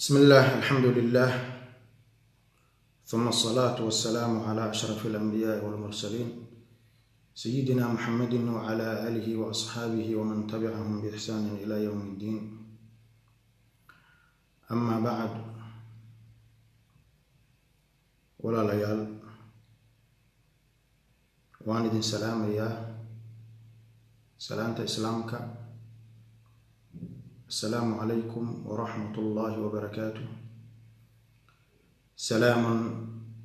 بسم الله، الحمد لله، ثم الصلاة والسلام على أشرف الأنبياء والمرسلين، سيدنا محمد وعلى آله وأصحابه ومن تبعهم بإحسان إلى يوم الدين. أما بعد، walaalayaal، waan idin salaamayaa salaanta Islaamka. Assalaamu calaykum waraxmat ullaahi wabarakaatuh. Salaamun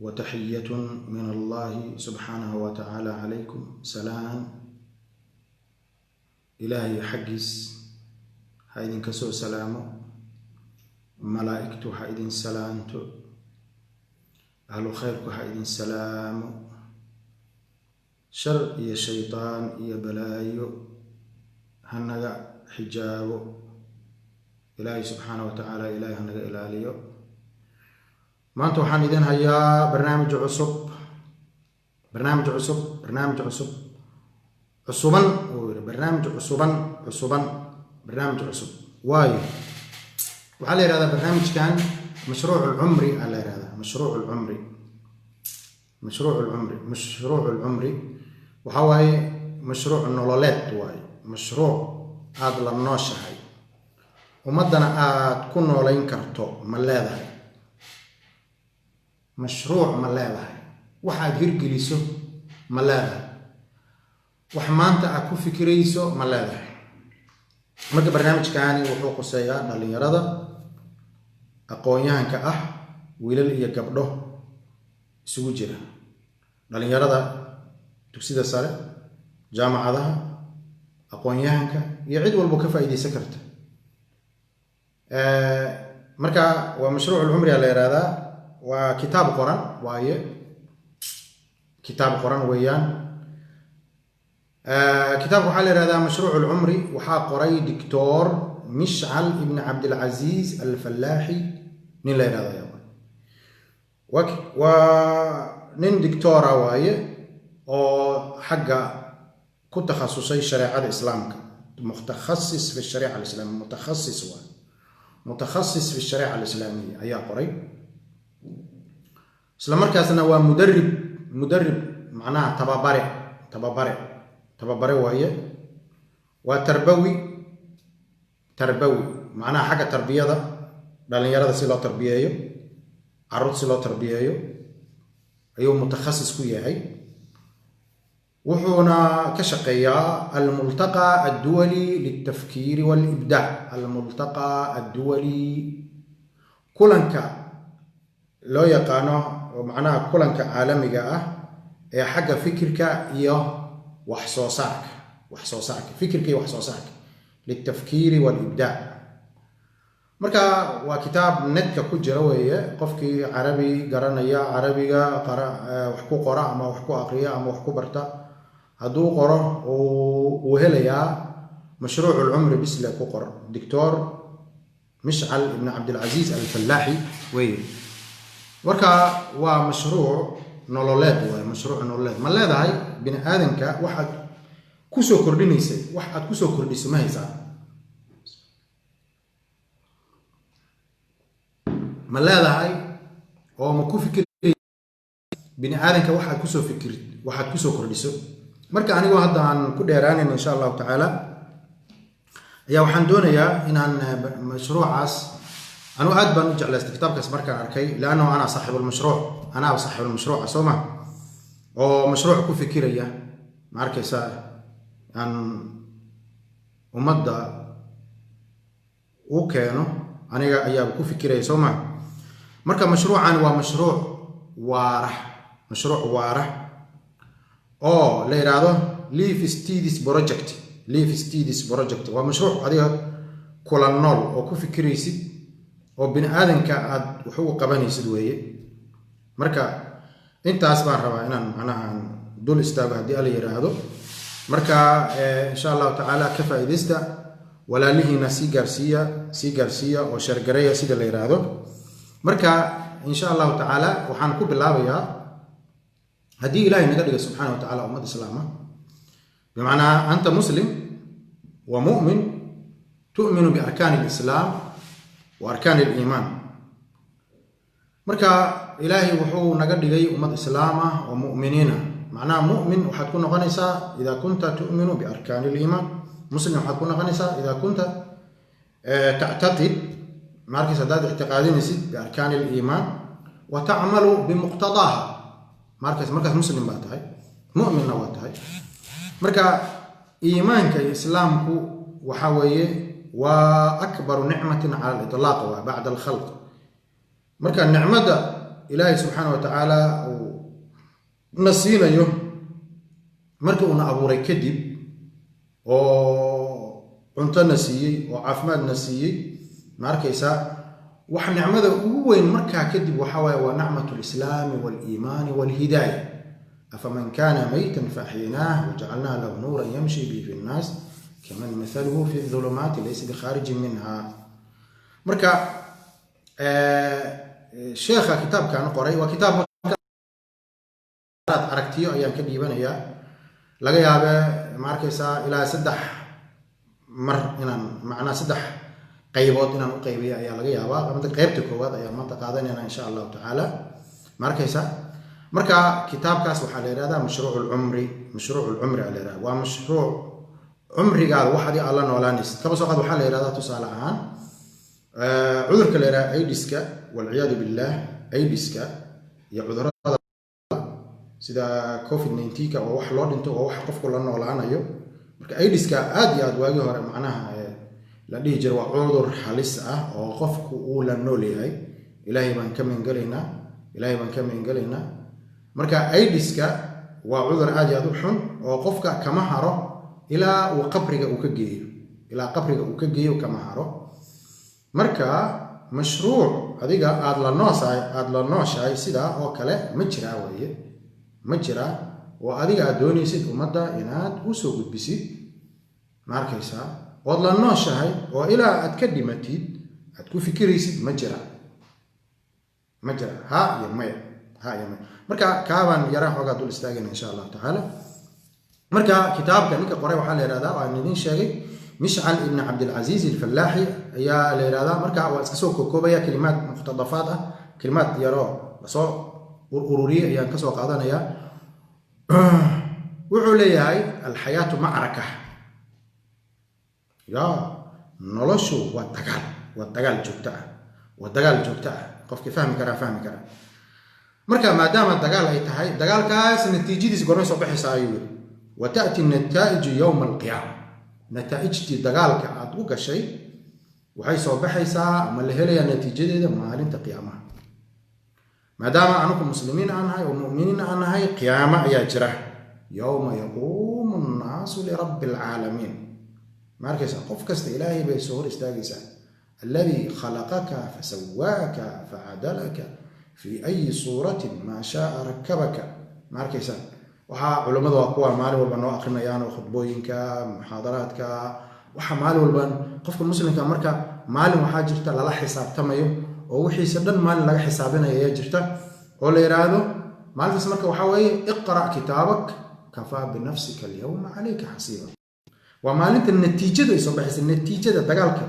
wa taxiyatun min Allahi subxaanahu wa tacaala calaykum. Salaan Ilaahay xaggiis ha idinka soo salaamo, malaa'igtu ha idin salaanto, ahlu khayrku ha idin salaamo, shar iyo shaydaan iyo balaayo ha naga xijaabo Ilaahay subxaana wa tacaala, Ilaahay ha naga ilaaliyo. Maanta waxaan idin hayaa barnaamij cusub, barnaamij cusub, barnaamij cusub, cusuban uu yiri, barnaamij cusuban, cusuban, barnaamij cusub. Waayo, waxaa la yihahdaa barnaamijkan mashruuc alcumri aa la yihahdaa. Mashruuc alcumri, mashruuc alcumri, mashruuc alcumri waxaa waaye mashruuc nololeed waaye, mashruuc aada la nooshahay, ummaddana aada ku noolayn karto. Ma leedahay mashruuc? Ma leedahay waxaad hirgeliso? Ma leedahay wax maanta aad ku fikirayso? Ma leedahay? Marka barnaamijkani wuxuu quseeyaa dhalinyarada aqoon-yahanka ah, wiilal iyo gabdho isugu jira, dhalinyarada dugsida sare, jaamacadaha, aqoon-yahanka iyo cid walbo ka faa'iideysan karta. Marka waa mashruuc alcumriga la yihahdaa. Waa kitaab qoran waaye, kitaab qoran weeyaan. Kitaabka waxaa la yihahdaa mashruuc alcumri. Waxaa qoray Doctor Mishcal ibn Cabdilcaziiz Alfallaaxi nin la yihahdo ayaa qoray. Waa nin dictora waaye oo xagga ku takhasusay shareecada Islaamka, mutakhasis fi shariica alislamiya, mutakhasis waaye, mutakhasis fi shariica alislaamiya ayaa qoray. Isla markaasna waa mudarib, mudarib macnaha tababare, tababare, tababare waaye. Waa tarbawi, tarbawi macnaha xagga tarbiyada, dhalinyarada si loo tarbiyeeyo, carruurta si loo tarbiyeeyo ayuu mutakhasis ku yahay. Wuxuuna ka shaqeeyaa almultaqa adduwali liltafkiiri walibdaac. Almultaqa adduwali, kulanka loo yaqaano oo macnaha kulanka caalamiga ah ee xagga fikirka iyo wax soo saarka, wax soo saarka, fikirka iyo wax soo saarka, liltafkiiri walibdaac. Marka waa kitaab netka ku jira weeye. Qofkii Carabi garanaya, Carabiga wax ku qora ama wax ku aqriya ama wax ku barta, hadduu qoro wuu helayaa. Mashruuc alcumri bisle ku qor, Doctor Mishcal ibn Cabdilcaziiz Alfallaaxi weye. Marka waa mashruuc nololeed waay, mashruuc nololeed. Ma leedahay bini aadanka waxaad kusoo kordhinaysay? Wax aad kusoo kordhiso ma haysaa? Ma leedahay oo ma ku fikir bini aadanka waxaad kusoo fikir, waxaad kusoo kordhiso? Marka anigoo hadda aan ku dheeraanayn, insha Allahu tacaala, ayaa waxaan doonayaa inaan mashruucaas, anugu aad baan u jeclaystay kitaabkaas markaan arkay, liannahu ana saaxibulmashruuc, anaa saaxibulmashruuca, soo ma, oo mashruuc ku fikiraya, ma arkaysaa, aan ummadda u keeno, aniga ayaaba ku fikiraya, soo ma. Marka mashruucani waa mashruuc waara, mashruuc waara oo la yidhaahdo Life Studies Project. Life Studies Project waa mashruuc adiga kula nool oo ku fikiraysid oo bini aadanka aad wax ugu qabanaysid weeye. Marka intaas baan rabaa inaan macnaha dul istaago haddii Alla yidhaahdo. Marka insha Allahu tacaala ka faa'iidaysta, walaalihiina sii gaarsiiya, sii gaarsiiya oo share gareeya sida la yidhaahdo. Marka insha Allahu tacaala waxaan ku bilaabayaa, haddii Ilahay naga dhiga subxaana wa tacala ummad islaama, bimacnaa anta muslim wa mu'min tu'minu biarkaani alislaam wa arkaani aliimaan. Marka Ilaahay wuxuu naga dhigay ummad islaam ah oo mu'miniin ah. Macnaha mu'min waxaad ku noqonaysaa idaa kunta tu'minu biarkaani liimaan. Muslim waxaad ku noqonaysaa idaa kunta tactaqid, markiis haddaad ictiqaadinaysid biarkaani liimaan wa tacmalu bimuqtadaaha, markaas markaas muslim baa tahay, mu'minna waa tahay. Marka iimaanka iyo islaamku waxa weeye waa akbaru nicmatin cala aliطlaaq, waa bacda alkhalq. Marka nicmadda Ilaahay subxaana wa tacaala uu na siinayo markii uuna abuuray kadib, oo cunto na siiyey oo caafimaad na siiyey, ma arkaysaa, wax nicmada ugu weyn markaa kadib waxa waaye waa nacmat lislaami waliimaani walhidaaya. Afaman kana maytan faaxyaynaah wajacalnaa lahu nuuran yamshi bihi fi nnaas kaman mathaluhu fi dhulumaati laysa bikhaarijin minha. Marka sheekha kitaabkan qoray waa kitaab aragtiyo ayaan ka dhiibanayaa. Laga yaabee, ma arkaysaa, ilaa saddex mar inaan, macnaa saddex qaybood inaan u qaybiyo ayaa laga yaabaa. Qaybta koowaad ayaan maanta qaadanayna insha Allahu tacaala, ma arkaysaa. Marka kitaabkaas waxaa la yihahdaa mashruuc lcumri. Mashruuc lcumri aa la yihahda, waa mashruuc cumrigaada wax adi aad la noolaanaysid. Kaba soo qaad, waxaa la yihahdaa tusaale ahaan cudurka la yihahda aidiska, walciyaadu billah, aidiska iyo cudurada sida COVID-19-ka oo wax loo dhinto, oo wax qofku la noolaanayo. Marka aidiska aad iyo aad waagii hore macnaha la dhihi jira waa cudur halis ah oo qofku uu la nool yahay. Ilaahay baan ka magangelaynaa, Ilaahay baan ka magangelaynaa. Marka aidiska waa cudur aad iyo aad u xun oo qofka kama haro ilaa uu qabriga uu ka geeyo, ilaa qabriga uu ka geeyo kama haro. Marka mashruuc adiga aad la nooshahay, aada la nooshahay sidaa oo kale ma jiraa weeye, ma jiraa oo adiga aad doonaysid ummadda inaad u soo gudbisid, ma arkaysaa, ood la nooshahay oo ilaa aad ka dhimatid aad ku fikiraysid, ma jira? Ma jira? Ha iyo maya, ha iyo maya. Marka kaabaan yaraa xoogaa dul istaagayna insha Allahu tacaala. Marka kitaabka ninka qoray waxaa la yihahdaa, waan idin sheegay, Mishcal ibn Cabdilcasiis Alfallaaxi ayaa la yihahdaa. Marka waa iska soo kokoobaya, kelimaad muqtadafaad ah, kelimaad yaroo lasoo ururiyey ayaan kasoo qaadanaya. Wuxuu leeyahay: alxayaatu macraka, ya noloshu waa dagaal, waa dagaal joogto ah, waa dagaal joogto ah. Qofkii fahmi karaa fahmi karaa. Marka maadaama dagaal ay tahay, dagaalkaas natiijadiis gormay soo baxaysaa ayuu yiri. Wa ta'ti nataa'iju yowma alqiyaama. Nataa'ijtii dagaalka aad u gashay waxay soo baxaysaa ama la helayaa natiijadeeda maalinta qiyaamaha. Maadaama anugu muslimiin aan nahay oo mu'miniin aan nahay, qiyaamo ayaa jira, yowma yaquumu nnaasu lirabbi alcaalamiin. Ma arkaysa, qof kasta Ilaahay bay soo hor istaagaysaa. Alladii khalaqaka fasawaaka facadalaka fii ayi suuratin maa shaaa rakabaka. Ma arkaysa, waxaa culummadu waa kuwa maalin walba noo akrinayaan oo khudbooyinka, muxaadaraadka, waxa maalin walba qofka muslimka. Marka maalin waxaa jirta lala xisaabtamayo oo wixiisa dhan maalin laga xisaabinaya ayaa jirta oo la yidhaahdo maalintaas. Marka waxaa weeye: iqra' kitaabak kafaa binafsika alyawma calayka xasiiba. Waa maalinta natiijadu ay soo baxaysa, natiijada dagaalka.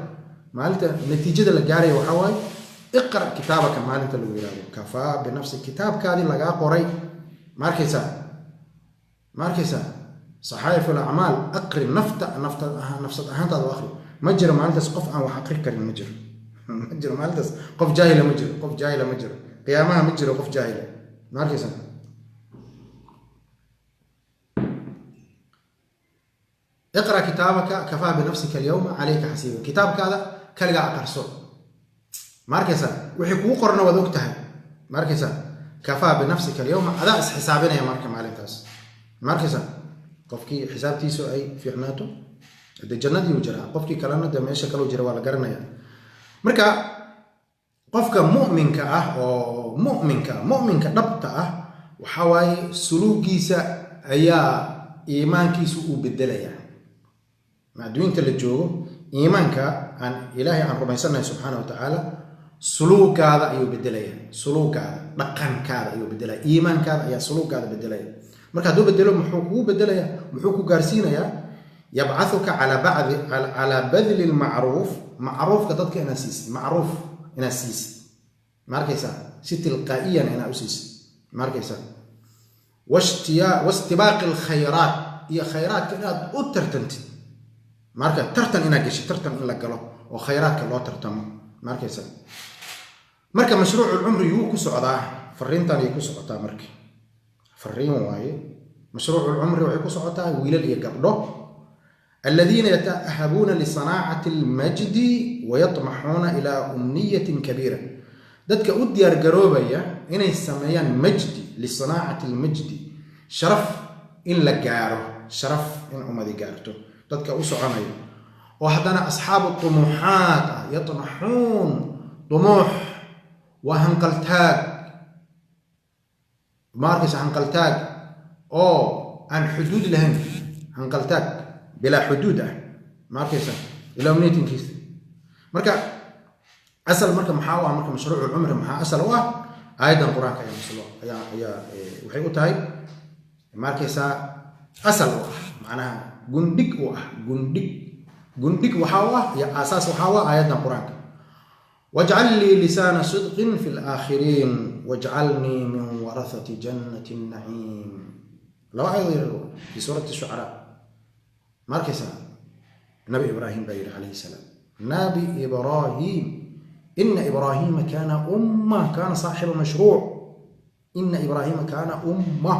Maalinta natiijada la gaaraya waxaa waaye iqra' kitaabaka maalinta lagu yihahdo, kafaa binafsik, kitaabkaadii lagaa qoray. Ma arkaysaa? Ma arkaysaa? Saxaa'if alacmaal, aqri nafta, nafta nafsad ahaantaada u aqri. Ma jiro maalintaas qof aan wax aqri karin, ma jiro, ma jiro maalintaas qof jaahila, ma jiro qof jaahila, ma jiro qiyaamaha, ma jiro qof jaahila. Ma arkaysaa? Iqra kitaabaka kafaa binafsika alyawma calayka xasiiba. Kitaabkaada kaligaa aqarso. Ma arkaysaa? Wixii kugu qorna waad og tahay. Ma arkaysaa? Kafaa binafsika alyawma, adaa isxisaabinaya. Marka maalintaas, ma arkaysaa, qofkii xisaabtiisu ay fiicnaato dee jannadii uu jiraa, qofkii kalena dee meesha kaleu jira waa la garanaya. Marka qofka mu'minka ah oo mu'minka, mu'minka dhabta ah, waxaa waaye suluugiisa ayaa iimaankiisu uu bedelayaa. Ma adduunta la joogo, iimaanka aan Ilaahay aan rumaysannahay subxaana wa tacaala suluugaada ayuu bedelaya, suluugaada, dhaqankaada ayuu bedelaya. Iimaankaada ayaa suluugaada bedelaya. Marka hadduu bedelo, muxuu kugu bedelaya? Muxuu ku gaarsiinayaa? Yabcathuka calaa badli lmacruuf, macruufka dadka inaad siisid, macruuf inaad siisid. Ma arkaysaa? Si tilqaa'iyan inaa u siisid, ma arkaysaa? Wastibaaqi alkhayraat, iyo khayraadka inaad u tartantid. Marka tartan inaad geshid, tartan in la galo oo khayraadka loo tartamo, ma arkaysaa? Marka mashruucu lcumri yuu ku socdaa? Fariintan ayay ku socotaa. Marka fariin waaye. Mashruucu lcumri waxay ku socotaa wiilal iyo gabdho aladiina yata'ahabuuna lisanaacati almajdi wayatmaxuuna ilaa umniyatin kabiira, dadka u diyaargaroobaya inay sameeyaan majdi, lisanaacati almajdi, sharaf in la gaaro, sharaf in ummadi gaarto dadka u soconaya, oo haddana asxaabu tumuuxaat ah. Yatmaxuun, dumuux waa hanqaltaag, ma arkaysa? Hanqaltaag oo aan xuduud lahayn, hanqaltaag bilaa xuduud ah, ma arkaysa? Ilaa umniyatinkiisa. Marka asal marka maxaa u ah? Marka mashruucu lcumri maxaa asal u ah? Aayaddan Qur-aanka ayaa maslo ayaa waxay u tahay, ma arkaysaa, asal u ah, macnaha gundhig u ah. Gundhig waxaa u ah iyo aasaas waxaa u ah aayaddan Qur-aanka. Wajcal lii lisaana sidqin fi laakhiriin wajcalnii min warahati jannati naciim. Laba aayad yar fi suurati Shucaraa, ma arkaysaa? Nabi Ibraahim baa yidhi calayhi salaam. Nabi Ibraahim, ina Ibraahiima kaana umma, kaana saaxiba mashruuc. Ina Ibraahiima kaana umma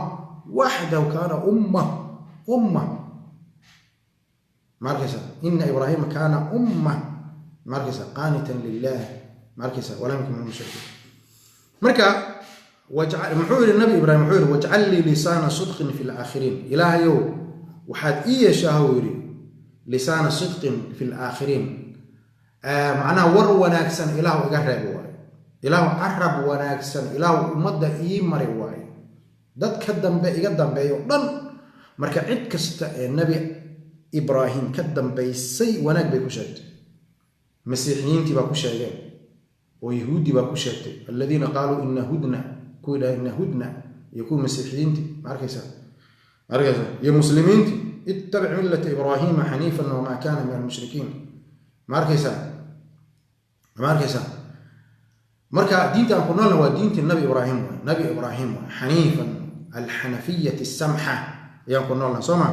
waxdahu, kaana umma, umma, ma arkaysa? Ina Ibraahiima kaana umma, ma arkaysa, qaanitan lilah, ma arkaysa, walam yakun min almushrikiin. Marka muxuu yihi Nabi Ibraahim? Wuxuu yihi: "Wajcal lii lisaana sidqin fi laakhiriin." Ilaahayow, waxaad ii yeeshaa, huu yidhi, lisaana sidqin fi laakhiriin, macnaha war wanaagsan Ilaahu iga reeb waayo, Ilaahu carab wanaagsan Ilaahu ummadda ii mari waayo, dad ka dambe, iga dambeeyo dhan. Marka cid kasta ee Nebi Ibraahim ka dambaysay wanaag bay ku sheegtay. Masiixiyiintii baa ku sheegeen oo Yahuuddii baa ku sheegtay, aladiina qaaluu ina hudna, kuwii dhahay ina hudna, iyo kuwii Masiixiyiintii, ma arkaysaa? Ma arkaysaa? Iyo Muslimiintii, ittabic millata Ibraahiima xaniifan wamaa kaana min almushrikiin. Ma arkaysaa? Ma arkaysaa? Marka diinta aan ku noolna waa diintii Nabi Ibraahim waay. Nabi Ibraahim waay, xaniifan, alxanafiyati samxa ayaan ku noolna, soo ma?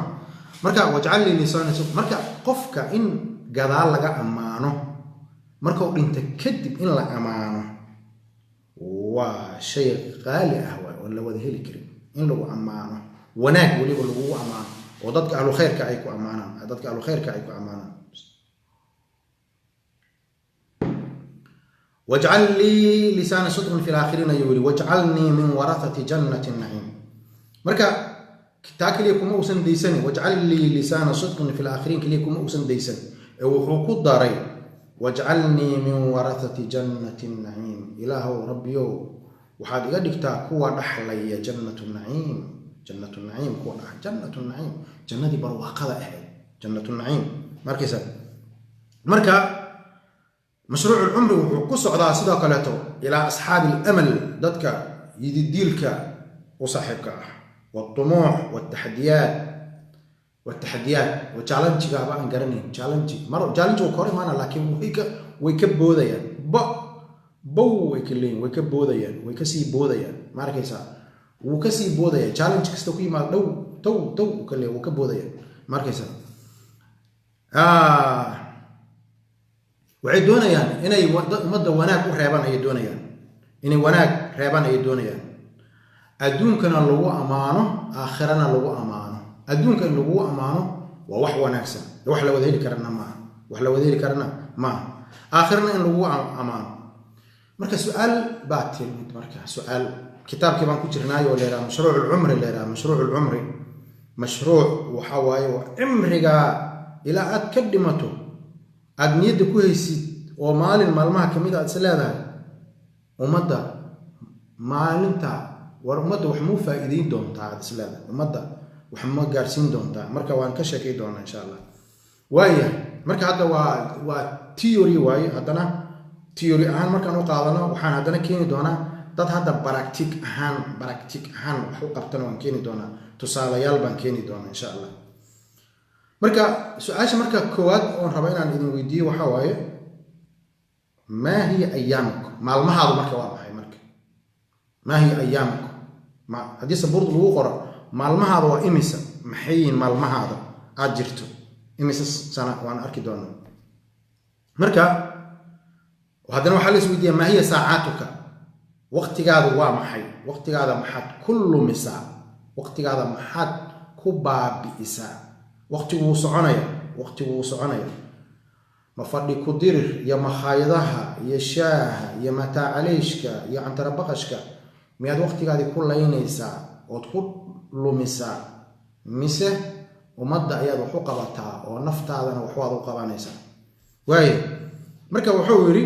Marka wajcal lii lisaana sidq. Marka qofka in gadaal laga ammaano, markau dhinta kadib in la ammaano, waa shay qaali ah waay oon la wada heli karin. In lagu ammaano wanaag, weliba lagugu ammaano oo dadka ahlu khayrka ay ku ammaanaan, dadka ahlu khayrka ay ku ammaanaan. Wajcal lii lisaana sidqin fi laakhiriin ayuu yihi, wajcalnii min warahati jannati naciim. Marka taa keliya kuma uusan daysanin. Wajcal lii lisaana sidqin fi laakhiriin keliya kuma uusan daysan ee wuxuu ku daray wajcalnii min warahati jannati naciim. Ilaahow, Rabbiyow, waxaad iga dhigtaa kuwa dhaxlaya jannatu naciim, jannatu naciim, kuwa dha jannatu naciim, jannadii barwaaqada ahayd, jannatu naciim. Markaysa marka mashruucu lcumri wuxuu ku socdaa sidoo kaleeto ilaa asxaabi alamal, dadka yididiilka u saaxiibka ah, waltumuux waltaxadiyaat, waltaxadiyaat oo challenge-gaaba aan garanayn. Challenge mar challenge wuu ka hor imaana, laakiin way ka boodayaan, ba bow way ka leeyihin, way ka boodayaan, way kasii boodayaan. Ma arkaysaa? Wuu kasii boodaya. Challenge kasta ku yimaado, dhow tow tow uu ka leeyahay, wuu ka boodaya. Ma arkaysaa? Waxay doonayaan inay ummadda wanaag u reebaan ayay doonayaan, inay wanaag reebaan ayay doonayaan, adduunkana lagu ammaano, aakhirana lagu ammaano. Adduunka in lagugu ammaano waa wax wanaagsan, wax la wada heli karana maaha, wax la wada heli karana maaha. Aakhirana in lagugu ammaano. Marka su-aal baa timid. Marka su-aal, kitaabkii baan ku jirnaay oo la yidhaha mashruuc lcumri, la yidhaha mashruuc lcumri. Mashruuc waxa waaye waa cimriga ilaa aad ka dhimato aad niyadda ku haysid, oo maalin maalmaha kamid aad is leedahay ummadda maalinta, war ummadda wax muu faa'iideyn doontaa, aad is leedahay ummadda wax ma gaarsiin doontaa. Marka waan ka sheekay doonaa insha Allah. Waayahay, marka hadda waa theory waaye. Haddana theory ahaan markaan u qaadano, waxaan haddana keeni doonaa dad hadda practice ahaan wax u qabtana waan keeni doonaa, tusaalayaal baan keeni doonaa insha Allah. Marka su-aasha marka koowaad oon rabo inaan idin weydiiyo waxaa waaye: Maa hiya ayaamuk? Maalmahaadu marka waa maxay? Marka maa hiya ayaamuk, haddii sabuurda lagu qoro, maalmahaada waa imisa? Maxay yihiin maalmahaada aad jirto? Imisa sana? Waan arki doonaa. Marka haddana waxaa la isweydiiya: maa hiya saacaatuka? Waqtigaadu waa maxay? Waqtigaada maxaad ku lumisaa? Waqtigaada maxaad ku baabi'isaa? Waqtigu wuu soconaya, waqtigu wuu soconaya. Ma fadhi ku dirir iyo makhaayadaha iyo shaaha iyo mataacaleyshka iyo cantarabaqashka miyaad waqtigaadii ku laynaysaa ood ku lumisaa, mise ummadda ayaad wax u qabataa oo naftaadana waxwaad u qabanaysaa? Waaya, marka wuxuu yidhi,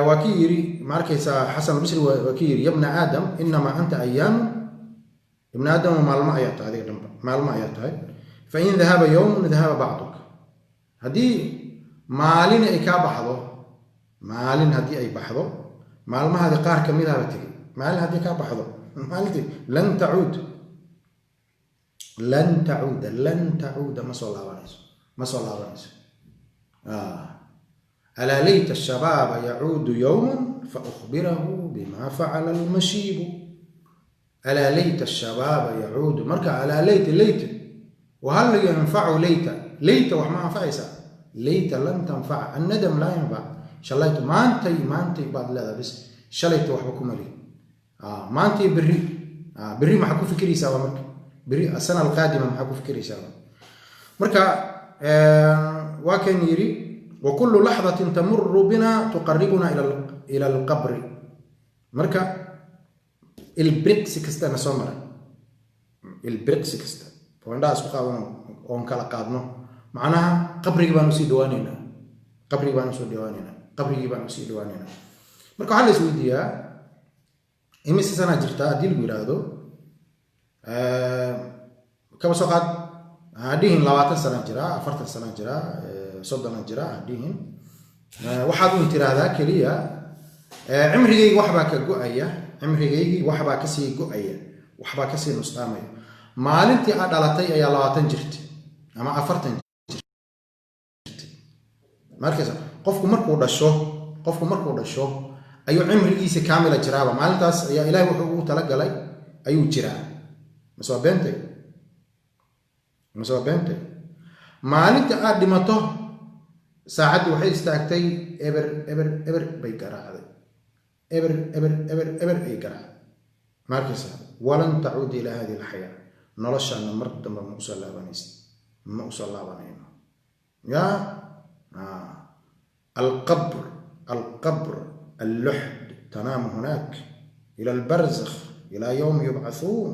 waa kii yidhi, ma arkaysaa, Xasan Albasri waa kii yidhi: "Yabna Aadam, inamaa anta ayaamu." Ibna Aadam, maalmo ayaa tahay, adiga dhanba maalmo ayaa tahay. "Fain dahaba yowmun dahaba bacduk." Haddii maalin ay kaa baxdo, maalin haddii ay baxdo, maalmahaadi qaar ka midahaba tegey. Maalin haddii kaa baxdo, maalintii lan tacuud, lan tacuuda, lan tacuuda, ma soo laabanayso, ma soo laabanayso. "Alaa layta ashabaaba yacuudu yowman faukhbirahu bima facala almashiibu." Alaa layta ashabaaba yacuudu. Marka alaa layta, layta, wahal yanfacu layta? Layta wax ma anfacaysaa? Layta lan tanfaca, annadam laa yanfac. Shalayto, maantay, maantay baad leedahay bis. Shalayta waxba kuma lihi. Maantay, berri, berri maxaa ku fikiraysaa? Waa marka berri, asana alqaadima, maxaa ku fikiraysaa? Marka waa kan yidhi: "Wa kullu laxdatin tamuru bina tuqaribuna ila alqabri." Marka ilbriqsi kasta na soo maray, ilbriqsi kasta oo indhaha isku qaadano oon kala qaadno, macnaha qabrigii baan usii dhawaaneynaa, qabrigii baan usoo dhawaaneynaa, qabrigii baan usii dhawaaneynaa. Marka waxaa la isweydiiyaa: imise sanaa jirtaa? Haddii lagu yidhaahdo, kaba soo qaad, hadhihin 20 sana jiraa, 40 sana jiraa, 30 jiraa, hadhihin. Waxaad un tiraahdaa keliya: cimrigaygi waxbaa ka go-aya, cimrigaygii waxbaa kasii go-aya, waxbaa kasii nusqaamaya. Maalintii aad dhalatay ayaa 20 jirta ama 40 jirta. Markaysa qofku markuu dhasho, qofku markuu dhasho ayuu cimrigiisa kaamila jiraaba. Maalintaas ayaa Ilahay wuxuu ugu talagalay ayuu jiraa. Mase waa beentay? Mase waa beentay? Maalinta aad dhimato, saacaddii waxay istaagtay, eber eber eber bay garaacday, eber eber eber eber ay garaacday. Ma arkaysa? Walan tacuud ilaa hadihi alxayaa. Noloshaana mar dambe ma usoo laabanaysa, ma usoo laabanayno. Ya alqabr, alqabr, alluxd, tanaamu hunaak ila albarzakh, ila yowmi yubcathuun.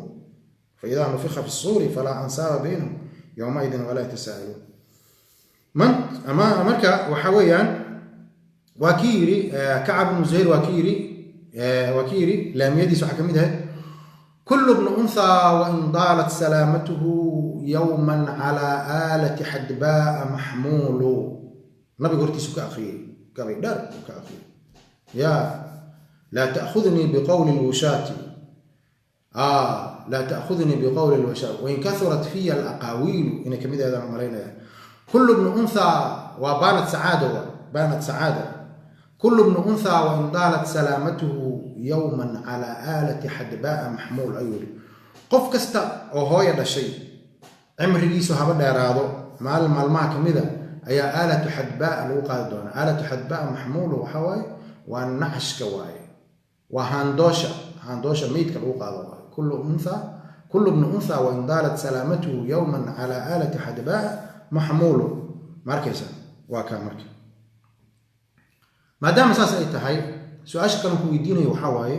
Faida nufika fi suuri falaa ansaaba baynahum yowmaidin walaa yatasaaluun. Ama marka waxa weeyaan, waa kii yidhi Kacab ibnu Zuhayr, waa kii yidhi, laamiyadiis waxaa ka mid ahayd: "Kulu bnu unthaa wain daalat salaamatuhu yowman calaa aalati xadbaa'a maxmuulu." Nabiga hortiisu ka akhriyey, gabay dheer uu ka akhriyey. Ya laa ta'khudnii biqowli lwushaati, laa ta'khudnii biqowli lwushaati wain kahurat fiya alaqaawiilu. Inay kamid ahaydaan malaynaya. Kulu bnu unthaa waa baanat sacaada, wa baanat sacaada. "Kulu bnu unthaa wain daalat salaamatuhu yowman calaa aalati xadbaa'a maxmuul," ayuu yidhi. Qof kasta oo hooya dhashay, cimrigiisu haba dheeraado, maalin maalmaha ka mida ayaa aalatu xadbaa lagu qaadi doonaa. Aalatu xadbaa maxmuulu waxaa waaye, waa nacashka waaye, waa haandoosha, haandoosha meydka lagu qaado waaye. Kullu unthaa, "Kulu bnu unthaa wain daalat salaamatuhu yowman calaa aalati xadbaa maxmuulu." Ma arkaysa? Waa kaa. Marka maadaama saas ay tahay, su-aasha kalan ku weydiinayo waxaa waaye,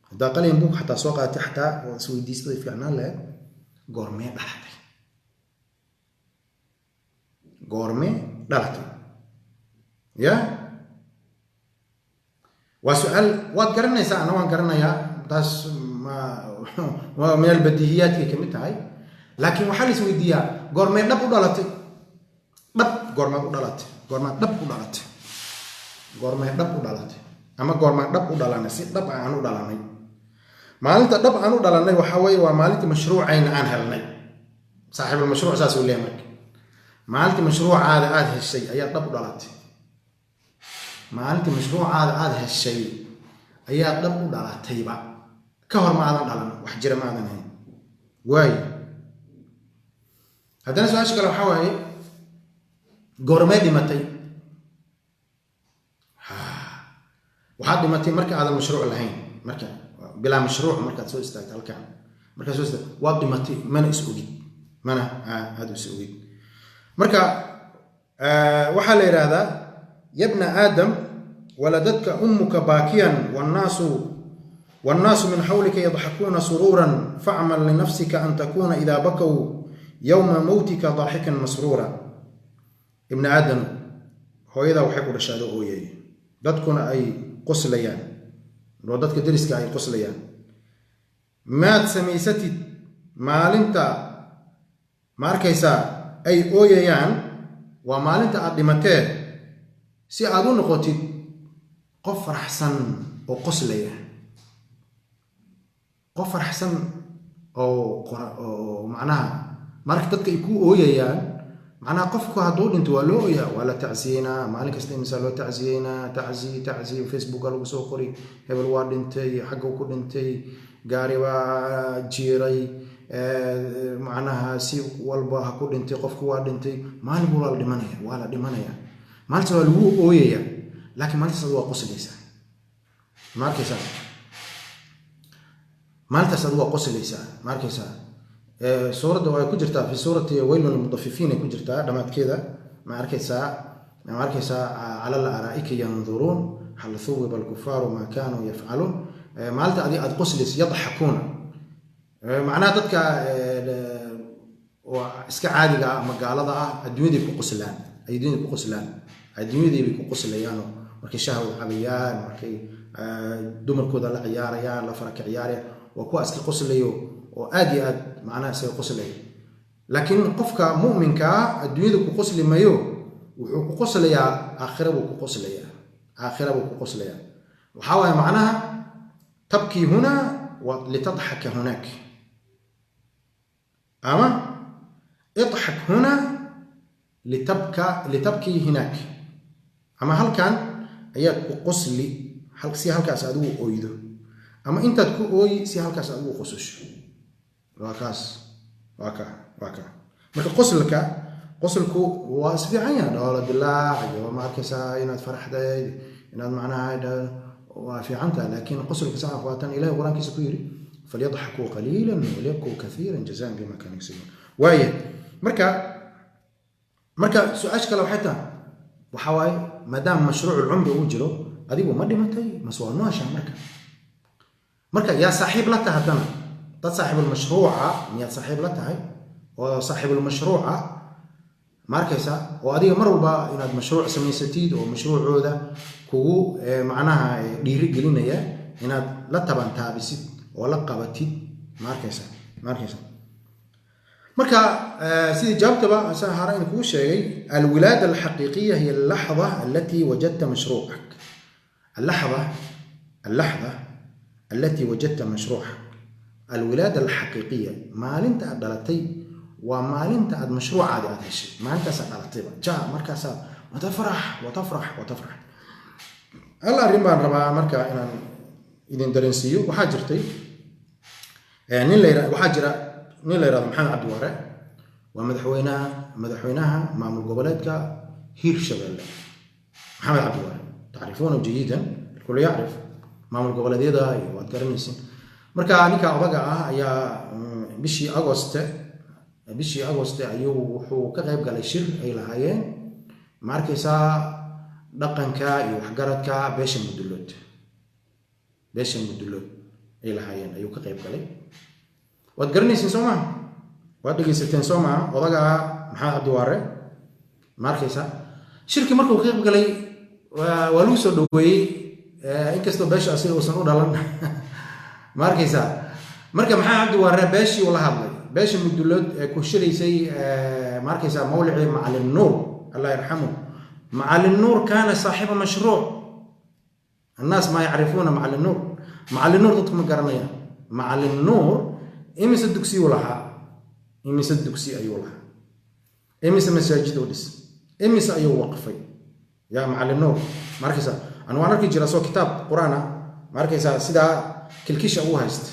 haddaa qalin buug xataa soo qaadatay, xataa oo isweydiistay, fiicnaan lahayd: goormee dhalatay? Goormee dhalatay? Ya, waa su-aal waad garanaysaa, ana waan garanayaa. Taas ma min albadihiyaadkay kamid tahay, laakiin waxaa la is weydiiyaa: goormee dhab u dhalatay? Dhab goormeed u dhalatay? Goormaad dhab u dhalatay? Goormee dhab u dhalatay? Ama goormaan dhab u dhalanay? Si dhab aan u dhalanay, maalinta dhab aan u dhalanay waxaa weeye waa maalintii mashruucayna aan helnay. Saaxiibulmashruuc saasuu leeyahay. Marka maalintii mashruucaada aada heshay ayaa dhab u dhalatay. Maalintii mashruucaada aada heshay ayaa dhab u dhalatayba. Ka hor ma aadan dhalan, wax jira ma aadan hayn. Waayo, haddana su-aasha kale waxaa waaye: goormee dhimatay? Waxaad dhimatay marka aadan mashruuc lahayn, marka bilaa mashruuc markaad soo istaagto halkan, markaad soo istaagto waad dhimatay, mana is ogid, mana aada is ogid. Marka waxaa la yidhaahdaa: يا ابن آدم، ولدتك أمك باكيا والناس من حولك يضحكون سرورا، فاعمل لنفسك أن تكون إذا بكوا يوم موتك ضاحكا مسرورا. Ibn Aadam, hooyadaa waxay ku dhashay adoo ooyay, dadkuna ay qoslayaan, oo dadka deriska ay qoslayaan. Maad samaysatid maalinta, ma arkaysaa, ay ooyayaan, waa maalinta aad dhimatee, si aad u noqotid qof faraxsan oo qoslaya, qof faraxsan oo macnaha marka dadka ay ku ooyayaan. Macnaha qofku hadduu dhinto waa loo ooyaa, waa la tacsiyeynaa. Maalin kasta imisaa loo tacsiyeynaa? Tacsiy, tacsiy, Facebooka lagu soo qori: hebel waa dhintay, xagga ku dhintay, gaari baa jiiray, macnaha si walba ha ku dhintay, qofku waa dhintay. Maalin buu, waa la dhimanaya, waa la dhimanaya. Maalintaas waa lagu ooyaya, laakiin maalintaas adu waa qoslaysaa. Ma arkaysaa? Maalintaas adu waa qoslaysaa. Ma arkaysaa? Suuradda way ku jirtaa, في سورة ويل للمطففين ay ku jirtaa dhammaadkeeda. Ma arkaysaa? Ma arkaysaa? على الأرائك ينظرون هل ثوب الكفار ما كانوا يفعلون. Maalinta adi aad qoslaysa, يضحكون, macnaha dadka oo iska caadiga ah ama gaalada ah adduunyaday ku qoslaan, adduunyaday ku qoslaan, adduunyadii bay ku qoslayaanoo markay shaha wada cabayaan, markay dumarkooda la ciyaarayaan, la faraka ciyaarayaan, waa kuwa iska qoslayo oo aad iyo aad macnaha isaga qoslaya. Laakiin qofka mu'minkaa adduunyada ku qosli mayo, wuxuu ku qoslayaa aakhira buu ku qoslayaa, aakhira buu ku qoslayaa. Waxaa waaye macnaha: تبكي هنا لتضحك هناك، ama اضحك هنا لتبكي هناك. Ama halkan ayaad ku qosli si halkaas aad ugu ooydo, ama intaad ku ooyi si halkaas aad ugu qosasho. Waa kaas, waa ka, waa ka. Marka qoslka, qoslku waa isfiican yahay, dhoola dilaac iyo, ma arkaysaa, inaad faraxday, inaad macnaha waa fiican tahay. Laakiin qoslka sax waa tan Ilahay Qur-aankiisa ku yidhi: فليضحكوا قليلا وليبكوا كثيرا جزاء بما كانوا يكسبون. Waaya, marka su-aasha kale waxay tahay, waxaa waaye, maadaama مشروع العمر uu jiro, adigu ma dhimatay mase waa nooshaa? Marka yaa saaxiib la tahay haddana? Dad saaxiibulmashruuca miyaad saaxiib la tahay, oo saaxiibulmashruuca, ma arkaysaa, oo adiga mar walba inaad mashruuc samaysatid oo mashruucooda kugu macnaha dhiiri gelinaya inaad la tabantaabisid oo la qabatid? Ma arkaysa? Ma arkaysa? Marka sidii jawaabtaba saan hore in kugu sheegay: الولادة الحقيقية هي اللحظة التي وجدت مشروعك، اللحظة، اللحظة التي وجدت مشروعك. الولادة الحقيقية maalinta aad dhalatay waa maalinta aad mashruucaadi aad heshay, maalintaas aad dhalatayba ja, markaasaa وتفرح وتفرح وتفرح. Hal arrin baan rabaa marka inaan idin dareensiiyo. Waxaa jirtay nin la waxaa jira nin la yihahdo Maxamed Cabdi Waare, waa madaxweynaha maamul goboleedka Hiirshabelle. Maxamed Cabdi Waare تعرفونه جيدا، الكل يعرف maamul goboleedyada iyo waad garanaysin. Marka ninka odaga ah ayaa bishii Agoste ayuu wuxuu ka qayb galay shir ay lahaayeen, ma arkaysaa, dhaqanka iyo waxgaradka beesha Mudulood, beesha Mudulood ay lahaayeen ayuu ka qayb galay. Waad garanaysiin, soo maha? Waad dhegaysateen, soo maha? Odaga Maxamed Cabdiwaare, ma arkaysaa, shirkii markuu ka qayb galay waa lagu soo dhaweeyey, inkastoo beesha asiga uusan u dhalan. Ma arkaysaa? Marka Maxamed Cabdiwaare beeshii uu la hadlay, beesha Mudulood ee ku shiraysay, ma arkaysaa, mawlicii Macalin Nuur, الله يرحمه. Macalin Nuur كان صاحب مشروع. الناس ما يعرفون Macalin Nuur. Macalin Nuur dadku ma garanayaan. Macalin Nuur imise dugsiyuu lahaa? Imise dugsi ayuu lahaa? Imise masaajid uu dhis? Imise ayuu waqfay? Yaa Macalin Nuur. Ma arkaysaa, anu waan arki jira soo kitaab Qur-aan ah, ma arkaysaa, sidaa kilkisha uu haysta.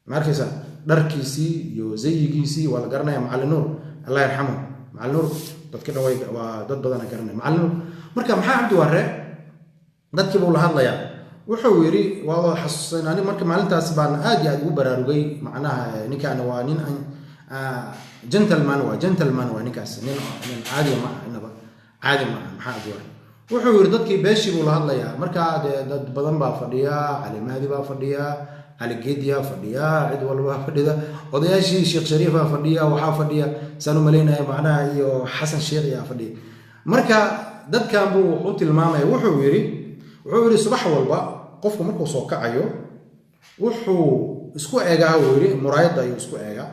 Ma arkaysaa, dharkiisii iyo zayigiisii waa la garanaya. Macallin Nuur, Allah yarxamu, Macallin Nuur dadka dhan way, waa dad badana garanaya Macallin Nuur. Marka Maxaa Cabdi Waare dadkii buu la hadlayaa. Wuxuu yidhi, waa wada xasuusan ani. Marka maalintaas baan aad iyo aad ugu baraarugay. Macnaha ninkaani waa nin gentleman, waa gentleman, waa ninkaas nin caadiya ma aha, inaba caadi ma aha. Maxaa Cabdi Waare wuxuu yidhi, dadkii beeshii buu la hadlayaa. Markaa dee dad badan baa fadhiya, Cali Mahdi baa fadhiya, Cali Geediyaa fadhiya, cid walbaa fadhida, odayaashii Sheekh Shariifaa fadhiya, waxaa fadhiya, saan u malaynaya, macnaha iyo Xasan Sheekh yaa fadhiya. Marka dadkan buu wuxuu tilmaamaya, wuxuu yidhi subax walba qofku markuu soo kacayo wuxuu isku eegaa, uu yidhi, muraayadda ayuu isku eegaa.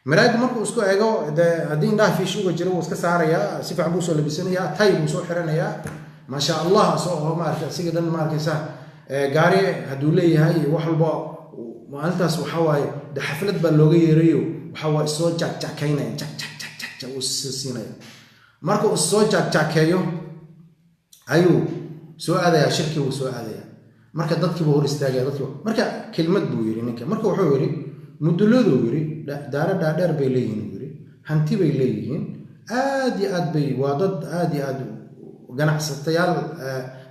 Muraayadda markuu isku eego, dee haddii indhaha fiish uga jiro wuu iska saarayaa, si fiican buu soo labisanayaa, tay buu soo xiranayaa, maasha Allah, soo oo maarata isiga dhan, ma arkaysaa, gaari hadduu leeyahay iyo wax walba. Maalintaas waxaa waaye de xaflad baa looga yeerayo, waxaa waaye soo jagjakaynaya, jak jak jak jak jak uu siinaya. Marka uu soo jagjakeeyo ayuu soo aadayaa shirkii, wuu soo aadayaa. Marka dadkiibuu hor istaagaya dadkiiba. Marka kelmad buu yidhi ninka. Marka wuxuu yidhi, Muduladuu yidhi, daaro dhaadheer bay leeyihiin, uu yidhi, hanti bay leeyihiin, aad iyo aad bay, waa dad aad iyo aad ganacsatayaal,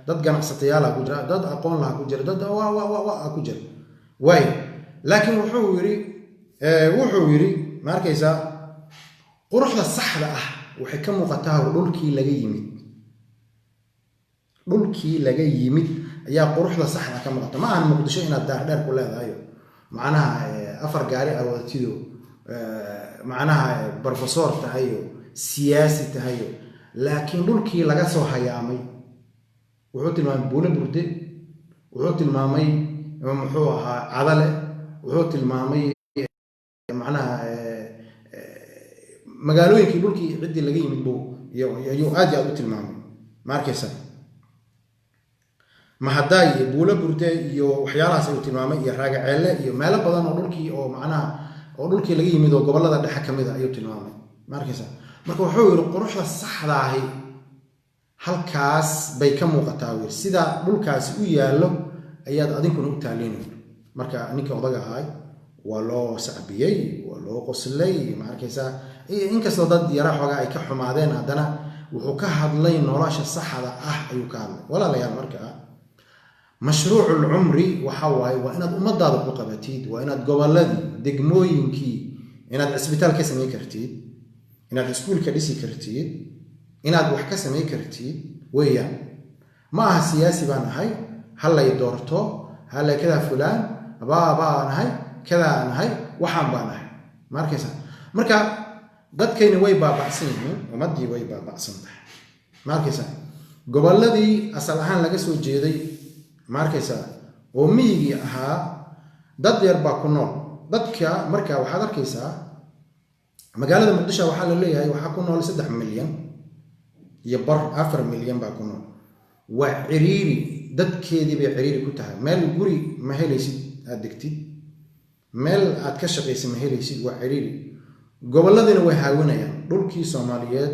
dad ganacsatayaala ku jira, dad aqoon laha ku jira, dad waa ku jira waay. Laakiin wuxuu yidhi, ma arkaysaa, quruxda saxda ah waxay ka muuqataa dhulkii laga yimid. Dhulkii laga yimid ayaa quruxda saxda ka muuqata. Ma ahan Muqdisho inaad daar dheer ku leedahayo, macnaha afar gaari aad wadatido, macnaha professor tahayo, siyaasi tahayo. Laakiin dhulkii laga soo hayaamay, wuxuu tilmaamay Buulo Burde, wuxuu tilmaamay, muxuu ahaa, Cadale, wuxuu tilmaamay macnaha magaalooyinkii, dhulkii ciddii laga yimid buu ayuu aad iyo aad u tilmaamay. Ma arkaysa, Mahadaay iyo Buulo Burde iyo waxyaalahaas ayuu tilmaamay, iyo Raagaceelle iyo meelo badan oo dhulkii oo macnaha oo dhulkii laga yimid oo gobollada dhexe ka mid a ayuu tilmaamay. Ma arkaysa, marka wuxuu yidhi quruxda saxda ahi halkaas bay ka muuqataa, uu yidhi, sida dhulkaasi u yaallo ayaad adinkuna u taaliin. Marka ninkii odaga ahay waa loo sacbiyey, waa loo qoslay. Ma arkaysaa, inkastoo dad yara xoogaa ay ka xumaadeen, haddana wuxuu ka hadlay nolosha saxda ah ayuu ka hadlay. Walaalayaal, markaa mashruucu lcumri waxa waaye waa inaad ummadaada ku qabatid, waa inaad gobolladii, degmooyinkii, inaad cisbitaal ka samayn kartid, inaad iskuulka dhisi kartid, inaad wax ka samayn kartid weeyaan. Ma aha siyaasi baan ahay, hallay doorto, hallay kadaa, fulaan baa baan ahay, kadaa aan ahay, waxaan baan ahay. Ma arkaysa, marka dadkayni way baaba'san yihiin, ummaddii way baaba'san tahay. Ma arkaysa, gobolladii asal ahaan laga soo jeeday, ma arkaysa, oo miyigii ahaa, dad yar baa ku nool dadka. Marka waxaad arkaysaa magaalada Muqdisho waxaa la leeyahay waxaa ku nool 3 milyan iyo bar, 4 milyan baa ku nool. Waa ciriiri, dadkeedii bay ciriiri ku tahay. Meel guri ma helaysid aad degtid, meel aad ka shaqaysid ma helaysid, waa ciriiri. Gobolladina way haawanayaan. Dhulkii Soomaaliyeed,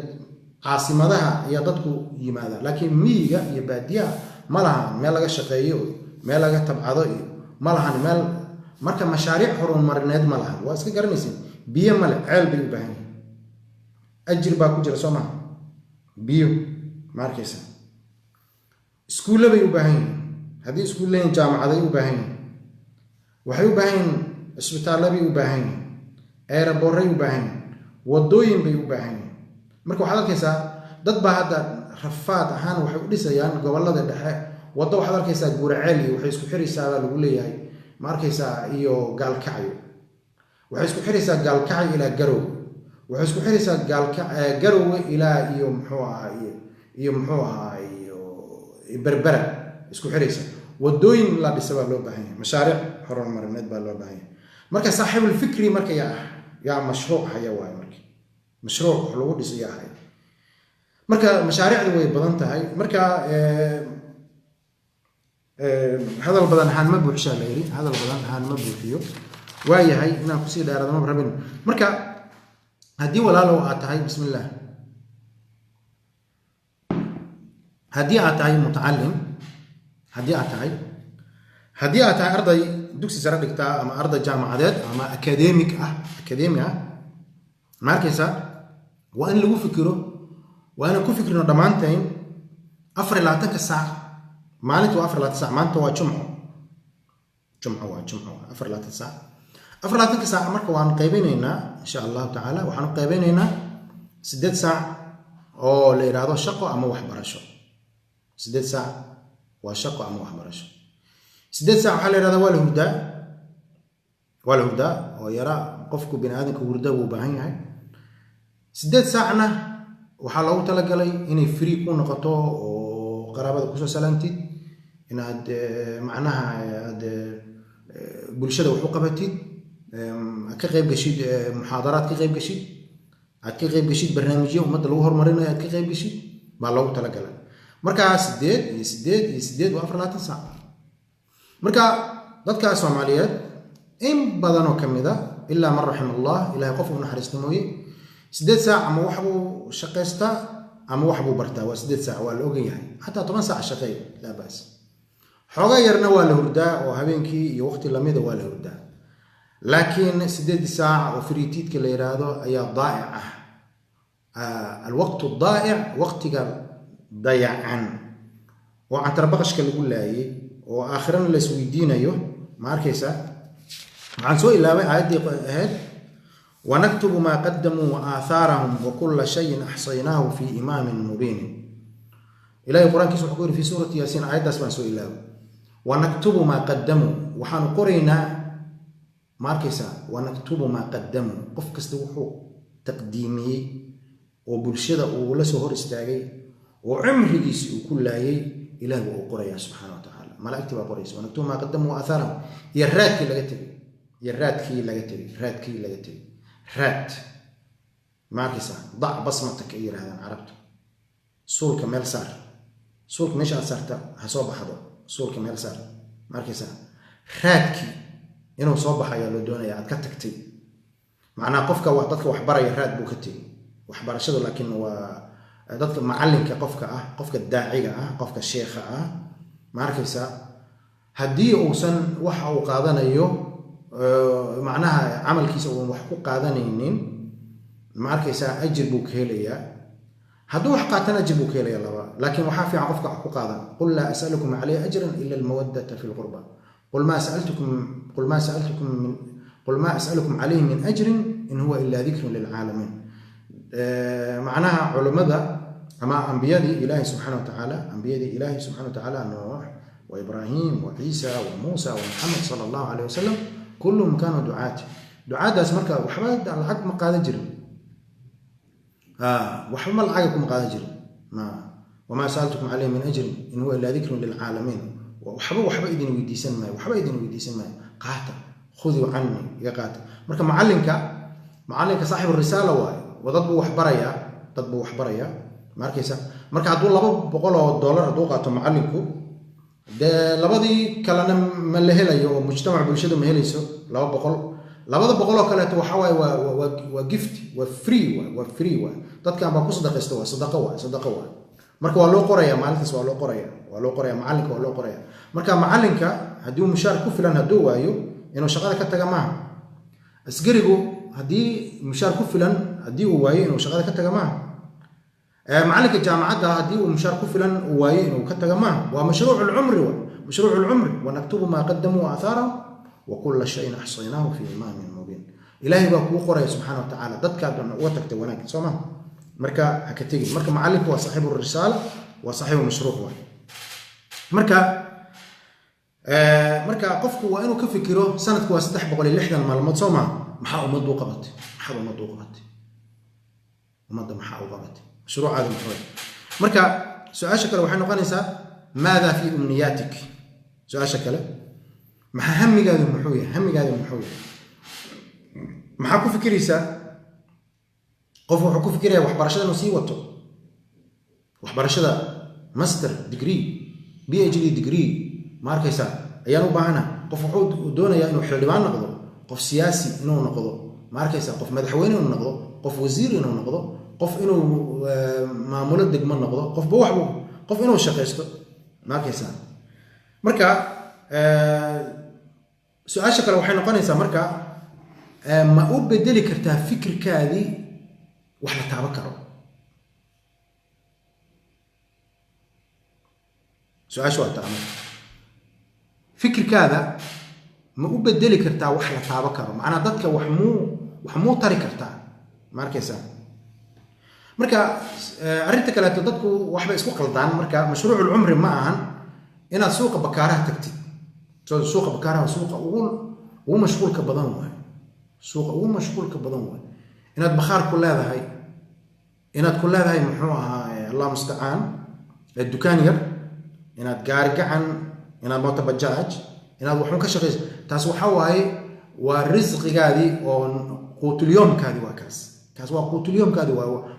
caasimadaha ayaa dadku yimaada, laakiin miyiga iyo baadiyaha ma lahan meel laga shaqeeyo, meel laga tabcado iyo ma lahan meel. Marka mashaariic horumarineed ma lahan, waa iska garanaysin. Biyo male, ceel bay u baahan yihin, ajir baa ku jira, soo maha? Biyo, ma arkaysa, iskuulle bay u baahan yihin, haddii iskuul leeyihin jaamacaday u baahan yihin, waxay u baahan yihin cisbitaalle bay u baahan yihin, airport-ray u baahan yihin, wadooyin bay u baahan yihin. Marka waxaad arkaysaa dad baa hadda rafaad ahaan waxay u dhisayaan gobollada dhexe waddo. Waxaad arkaysaa Guraceel iyo waxay isku xiraysaa baa lagu leeyahay, ma arkaysaa, iyo Gaalkacyo. Waxay isku xiraysaa Gaalkacyo ilaa Garowe, waxay isku xiraysaa Garowe ilaa iyo muxuu ahaa iyo muxuu ahaa iyo Berbera isku xiraysaa. Wadooyin la dhisa baa loo baahan yahay, mashaariic horumarineed baa loo baahan yahay. Marka saaxiibulfikri marka yaa ah, yaa mashruuc haya waaye. Marka mashruuc wax lagu dhiso yaa haya? Marka mashaariicdu way badan tahay. Marka hadal badan haan ma buuxshaa la yidhi, hadal badan haan ma buuxiyo. Waayahay, inaan kusii dheeraado ma rabin. Marka haddii walaalow aad tahay, bismillah. Haddii aad tahay mutacalim, haddii aad tahay arday dugsi sare dhigtaa ama arday jaamacadeed ama academic ah, academy ah, ma arkaysaa, waa in lagu fikiro, waa inaan ku fikirno dhammaantain 24-ka saac. Maalinta waa 24 saac. Maanta waa Jumco, Jumco waa Jumco, 24 saac. 24-ka saac marka waan qaybinaynaa, insha Allahu tacaala. Waxaan u qaybinaynaa 8 saac oo la yidhaahdo shaqo ama waxbarasho. 8 saac waa shaqo ama waxbarasho. 8 saac waxaa la yidhahdaa waa la hurdaa, waa la hurdaa oo yara qofku bini aadamka hurda buu u baahan yahay. 8 saacna waxaa loogu talagalay inay free ku noqoto oo qaraabada kusoo salaantid, inaad macnaha aad bulshada wax u qabatid, aad ka qayb gashid muxaadaraad, ka qayb gashid, aad ka qayb gashid barnaamijyo ummadda lagu horumarinayo, aad ka qayb gashid baa loogu talagalay. Marka 8 iyo 8 iyo 8 waa 24 saac. Marka dadka Soomaaliyeed in badanoo ka mid a, ilaa man raxim Allah, Ilahay qof u naxariista mooye, 8 saac ama wax buu shaqaystaa ama wax buu bartaa. Waa 8 saac, waa la ogan yahay. Xataa 10 saac shaqeey, laa baas. Xooga yarna waa la hurdaa oo habeenkii iyo waqti lamida waa la hurdaa, laakiin 8-dii saac oo free-tiidka la yidhaahdo ayaa daa'ic ah. Alwaqtu daa'ic, waqtiga dayacan oo cantarbaqashka lagu laayay oo aakhirana la isweydiinayo. Ma arkaysaa, waxaan soo ilaabay aayaddii ahayd "ونكتب ما قدموا وآثارهم وكل شيء أحصيناه في إمام مبين". Ilahay Qur-aankiisa wuxuu ku yiri fi suurati Yaasiin, aayaddaas baan soo ilaabay. "ونكتب ما قدموا", waxaanu qoraynaa, ma arkaysaa, "ونكتب ما قدموا", qof kasta wuxuu taqdiimiyey oo bulshada uu la soo hor istaagay oo cimrigiisii uu ku laayay, Ilaah waa uu qorayaa subxaana wa tacaala. Malaa'igtii baa qoraysa. "ونكتب ما قدموا وآثارهم", iyo raadkii laga tegey, iyo raadkii laga tegey, raadkii laga tegey, raad, ma arkaysaa. "ضع بصمتك" ay yidhahdaan Carabtu. Suulka meel saar, suulka meesha aad saarta ha soo baxdo. Suulka meel saar, ma arkaysaa, raadkii inuu soo baxo ayaa loo doonaya aad ka tagtay. Macnaha qofka dadka wax baraya raad buu ka tegey waxbarashadu, laakiin waa dadka macalinka qofka ah, qofka daaciga ah, qofka sheekha ah, ma arkaysaa, haddii uusan waxa uu qaadanayo, macnaha camalkiisa uuan wax ku qaadanaynin, ma arkaysaa, ajir buu ka helayaa. Hadduu wax qaatana ajir buu ka helaya laba, laakiin waxaa fiican qofka wax ku qaadan. "قل لا أسألكم عليه أجرا إلا المودة في القربى قل ما أسألكم عليه من أجر إن هو إلا ذكر للعالمين". Macnaha culummada ama ambiyadii Ilaahi subxana wa tacaala, ambiyadii Ilaahi subxana wa tacaala, Nuux وإبراهيم وعيسى وموسى ومحمد صلى الله عليه وسلم، كلهم كانوا دعاة. Ducaaddaas marka waxba lacag ma qaadan jirin, waxba ma lacaga kuma qaadan jirin. "وما سألتكم عليه من أجر إن هو إلا ذكر للعالمين". Waxba idin weydiisan maayo, waxba idin weydiisan maayo, qaata, خذوا عني, iga qaata. Marka macalinka صاحب الرسالة waayo, dad buu wax barayaa, dad buu wax barayaa, ma arkaysa. Marka hadduu $200 hadduu qaato macalinku, dee labadii kalena ma la helayo oo mujtamac bulshada ma helayso 200. 200 oo kaleeto waxa waaye waa gift, waa free, waa free waay. Dadkan baa ku sadaqaysta, waa sadaqo, waay sadaqo waay. Marka waa loo qoraya maalintaas, waa loo qoraya, waa loo qoraya macalinka, waa loo qoraya. Marka macalinka haddii uu mushaar ku filan hadduu waayo, inuu shaqada ka taga maaha. Askarigu haddii mushaar ku filan haddii uu waayo, inuu shaqada ka taga maaha. Macalinka jaamacadda haddii uu mushaar ku filan uu waayo, inuu ka taga maaha. Waa مشروع العمر wa مشروع العمر. "ونكتب ما قدموا وآثارهم وكل شيء أحصيناه في إمام مبين". Ilaahay baa kuu qoraya subxaana wa tacaala dadkaad uga tagtay wanaag, soo ma? Marka ha ka tegin. Marka macalinku waa صاحب الرسالة, waa صاحب مشروع waay. Marka qofku waa inuu ka fikiro, sanadku waa 360 maalmood, soo maa? Maxaa ummaddu u qabatay? Maxaad ummaddu u qabatay? Ummadda maxaa u qabatay? Mashruucaadu muxuu? Marka su-aasha kale waxay noqonaysaa "ماذا في أمنياتك". Su-aasha kale, maxaa hamigaadu muxuu yahay? Hamigaadu muxuu yahay? Maxaa ku fikiraysaa? Qof wuxuu ku fikiraya waxbarashada inuu sii wato, waxbarashada master degree, PhD degree, ma arkaysaa, ayaan u baahana. Qof wuxuu doonayaa inuu xildhibaan noqdo, qof siyaasi inuu noqdo, ma arkaysaa, qof madaxweyne inuu noqdo, qof wasiir inuu noqdo, qof inuu maamulo degmo noqdo, qofba waxbuu. Qof inuu shaqaysto, ma arkaysaa? Marka su-aasha kale waxay noqonaysaa, marka ma u bedeli kartaa fikirkaadii wax la taaban karo? Su-aasha waa taa. Marka fikirkaada ma u bedeli kartaa wax la taaban karo? Macnaa dadka wax muu tari kartaa? Ma arkaysaa? Marka arrinta kaleeto, dadku waxbay isku qaldaan. Marka mashruucul cumri ma ahan inaad suuqa Bakaaraha tagtid. Suuqa Bakaaraha suuqa ugu mashquulka badan waay, suuqa ugu mashquulka badan waay. Inaad bakhaar ku leedahay, inaad ku leedahay, muxuu ahaa, Allah mustacaan, dukaan yar, inaad gaari gacan, inaad mooto bajaaj, inaad waxun ka shaqayso, taas waxa waaye waa risqigaadii oo quutulyoomkaadii waa kaas. Kaas waa quutulyoomkaadii,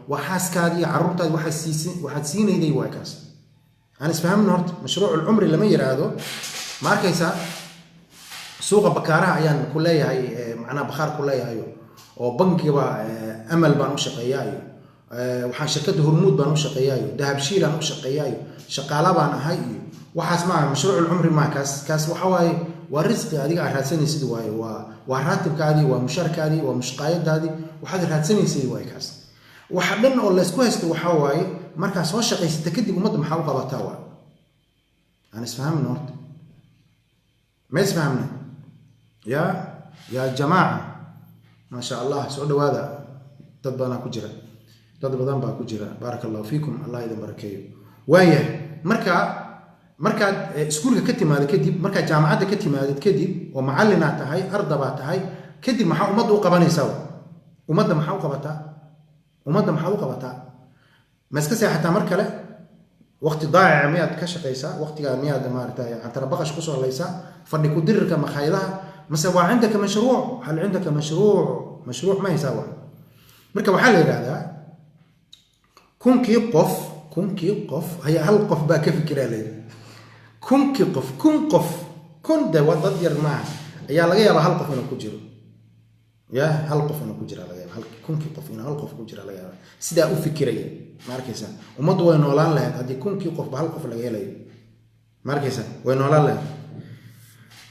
waa xaaskaadii iyo carruurtaadii waxaad siinayday waa kaas. Aan isfahamno horta, mashruuc cumri lama yiraahdo, ma arkaysaa, suuqa Bakaaraha ayaan ku leeyahay, macnaha bakhaar ku leeyahayo, oo bankiba Amal baan u shaqeeyaayo, waxaan shirkadda Hormuud baan u shaqeeyaayo, Dahabshiilaan u shaqeeyaayo, shaqaala baan ahay iyo waxaas maaha mashruucul cumri maa kaas. Kaas waxa waaye waa risqi adiga aad raadsanaysid waaye, waa raatibkaadii, waa mushaarkaadii, waa mushqaayadaadii, waxaad raadsanaysay waaye kaas. Waxa dhan oo laysku haysto waxaa waaye markaa soo shaqaysata kadib ummadda maxaa u qabataa? Waa aan isfahamna horta, ma isfahamna ya jamaaca? Maa sha Allah, soo dhawaada, dad badanaa ku jira, dad badan baa ku jira. Baaraka Allahu fiikum, Allah idin barakeeyo. Waayahay, marka markaad iskuulka ka timaado kadib, markaad jaamacadda ka timaadid kadib, oo macallinaad tahay, ardabaa tahay, kadib maxaa ummadda u qabanaysaa? Ummadda maxaa u qabataa? Ummadda maxaad u qabataa? Ma iska seexataa mar kale? Waqti daacica miyaad ka shaqaysaa? Waqtigaa miyaad maaragtay cantarabaqash kusoo laysaa, fadhi ku dirirka makhaayadaha, mase waa cindaka mashruuc? Hal cindaka mashruuc? Mashruuc ma haysaa? Waa marka waxaa la yidhahdaa 1000kii qof, 1000kii qof ayaa hal qof baa ka fikiraa layidhi. 1000kii qof, 1000 qof, 1000 de waa dad yar maaha, ayaa laga yaabaa hal qof inuu ku jiro. Ya, hal qof inuu ku jira laga yaaba, 1000kii qof inuu hal qof ku jira laga yaaba sidaa u fikiraya. Ma arkaysaa? Ummaddu way noolaan lahayd haddii 1000kii qofba hal qof laga helayo. Ma arkaysaa? Way noolaan lahayd.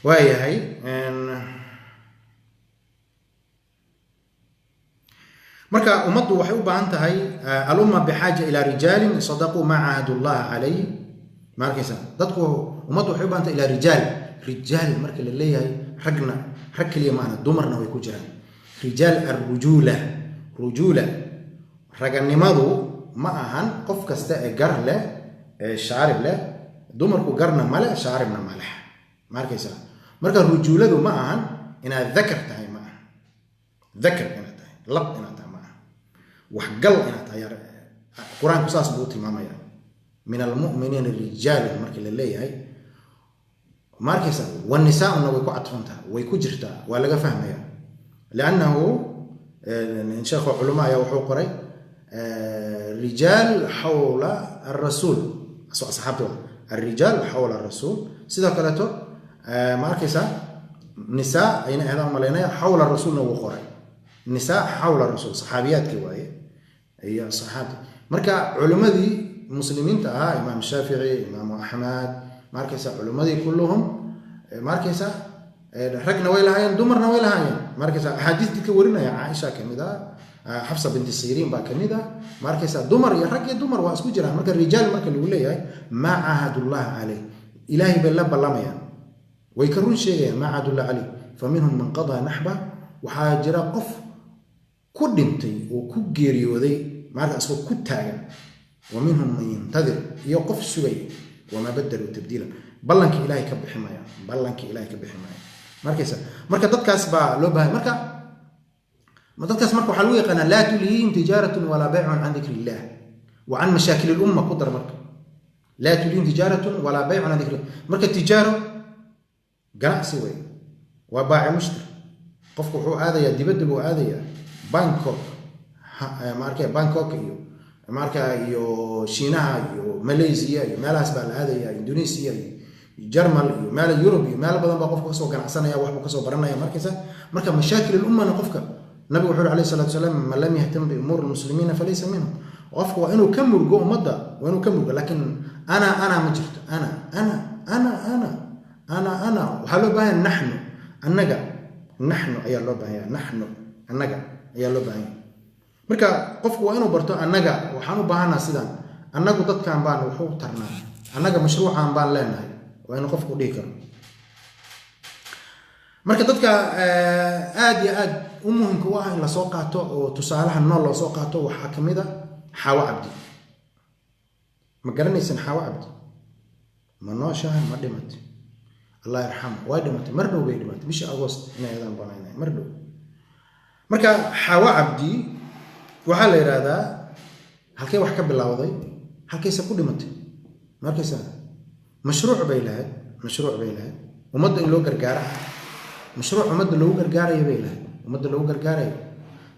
Waayahay, marka ummaddu waxay u baahan tahay, alumma bixaaja ilaa rijaalin sadaquu maa caahadu llaha calayh. Ma arkaysaa? Dadku, ummaddu waxay u baahan tahay ilaa rijaal. Rijaal marka la leeyahay, ragna rag keliya maana, dumarna way ku jiraan. Rijaal alrujuula, rujuula, raganimadu ma ahan qof kasta ee gar leh ee shaarib leh. Dumarku garna male, shaaribna ma leh. Ma arkaysaa? Marka rujuuladu ma ahan inaad dakar tahay, ma aha dakar inaad tahay, lab inaad tahay ma aha, waxgal inaad tahay. Qur-aanku saas buu u tilmaamaya, min almu'miniina rijaalun markii la leeyahay. Ma arkaysaa? Wanisaa-una way ku cadfantaha, way ku jirtaa, waa laga fahmaya, liannahu sheekhu culamo ayaa wuxuu qoray rijaal xawla arasuul, asxaabta waa alrijaal xawla arasuul. Sidoo kaleeto, ma arkaysaa, nisaa ayna ahdaan malaynaya, xawla rasuulna wuu qoray, nisaa xawla rasuul, saxaabiyaadkii waaye iyo saxaabti. Marka culimmadii muslimiinta ahaa, Imaam Shaafici, Imaamu Axmed, ma arkaysaa, culimmadii kulluhum, ma arkaysaa, ragna way lahaayeen, dumarna way lahaayeen. Ma arkaysaa? Axaadiis dadka warinaya Caaisha kamid ah, Xafsa binti Siriin baa kamid ah. Ma arkaysaa? Dumar iyo rag iyo dumar waa isku jiraan. Marka rijaal marka lagu leeyahay, maa caahadullah caleyh, Ilaahay bay la ballamayaan, way ka run sheegayaan. Maa caahadullah caleyh, fa minhum man qadaa naxba, waxaa jira qof ku dhintay oo ku geeriyooday maarka asagoo ku taagan, wa minhum man yantadir, iyo qof sugay. Wamaa badaluu tabdiila, ballanka Ilaahay ka bixi maya, ballanka Ilahay ka bixi maya. Markaysa marka dadkaas baa loo baahaya. Marka dadkaas marka waxaa lagu yaqaanaa laa tulhiihim tijaaratun walaa baycun can dikri illah wa can mashaakil ilumma. Ku dar marka, laa tulhiihim tijaaratun walaa baycun can dikri. Marka tijaaro ganacsi wey, waa baaci mushtar. Qofku wuxuu aadayaa dibadda buu aadayaa, Bangkok, ma arkay, Bangkok iyo marka iyo Shiinaha iyo Malaysia iyo meelahaas baa la aadaya, Indonesia iyo Jarmal iyo meel Yurub iyo meel badan baa qofku kasoo ganacsanaya, waxbuu kasoo baranaya. Markaysa marka mashaakil ilummana qofka, nabigu wuxuu alayhi salatu wasalaam, man lam yahtam biumuuri lmuslimiina falaysa minhum. Qofku waa inuu ka murgo ummadda, waa inuu ka murgo. Laakiin Ana ana ma jirto. Ana ana ana ana ana ana waxaa loo baahan yahay naxnu, annaga. Naxnu ayaa loo baahan yahay, naxnu, annaga ayaa loo baahan yahay. Marka qofku waa inuu barto: annaga waxaan u baahanaa sidaan, annagu dadkan baan waxu tarnaa, annaga mashruucan baan leenahay, waa inuu qofku dhihi karo. Marka dadka aad iyo aad u muhimka u ah in lasoo qaato oo tusaalaha nool loo soo qaato waxaa ka mid a Xaawo Cabdi. Ma garanaysan Xaawo Cabdi? Ma nooshahay? Ma dhimatay? Allah yarxamu, way dhimatay. Mar dhow bay dhimatay, bishii Agost inay adaan banaynay, mar dhow. Marka Xaawo Cabdi waxaa la yidhaahdaa halkay wax ka bilowday, halkayse ku dhimatay? Markaysa mashruuc bay lahayd, mashruuc bay lahayd ummadda in loo gargaaro ah, mashruuc ummadda loogu gargaarayo bay lahayd, ummadda loogu gargaarayo.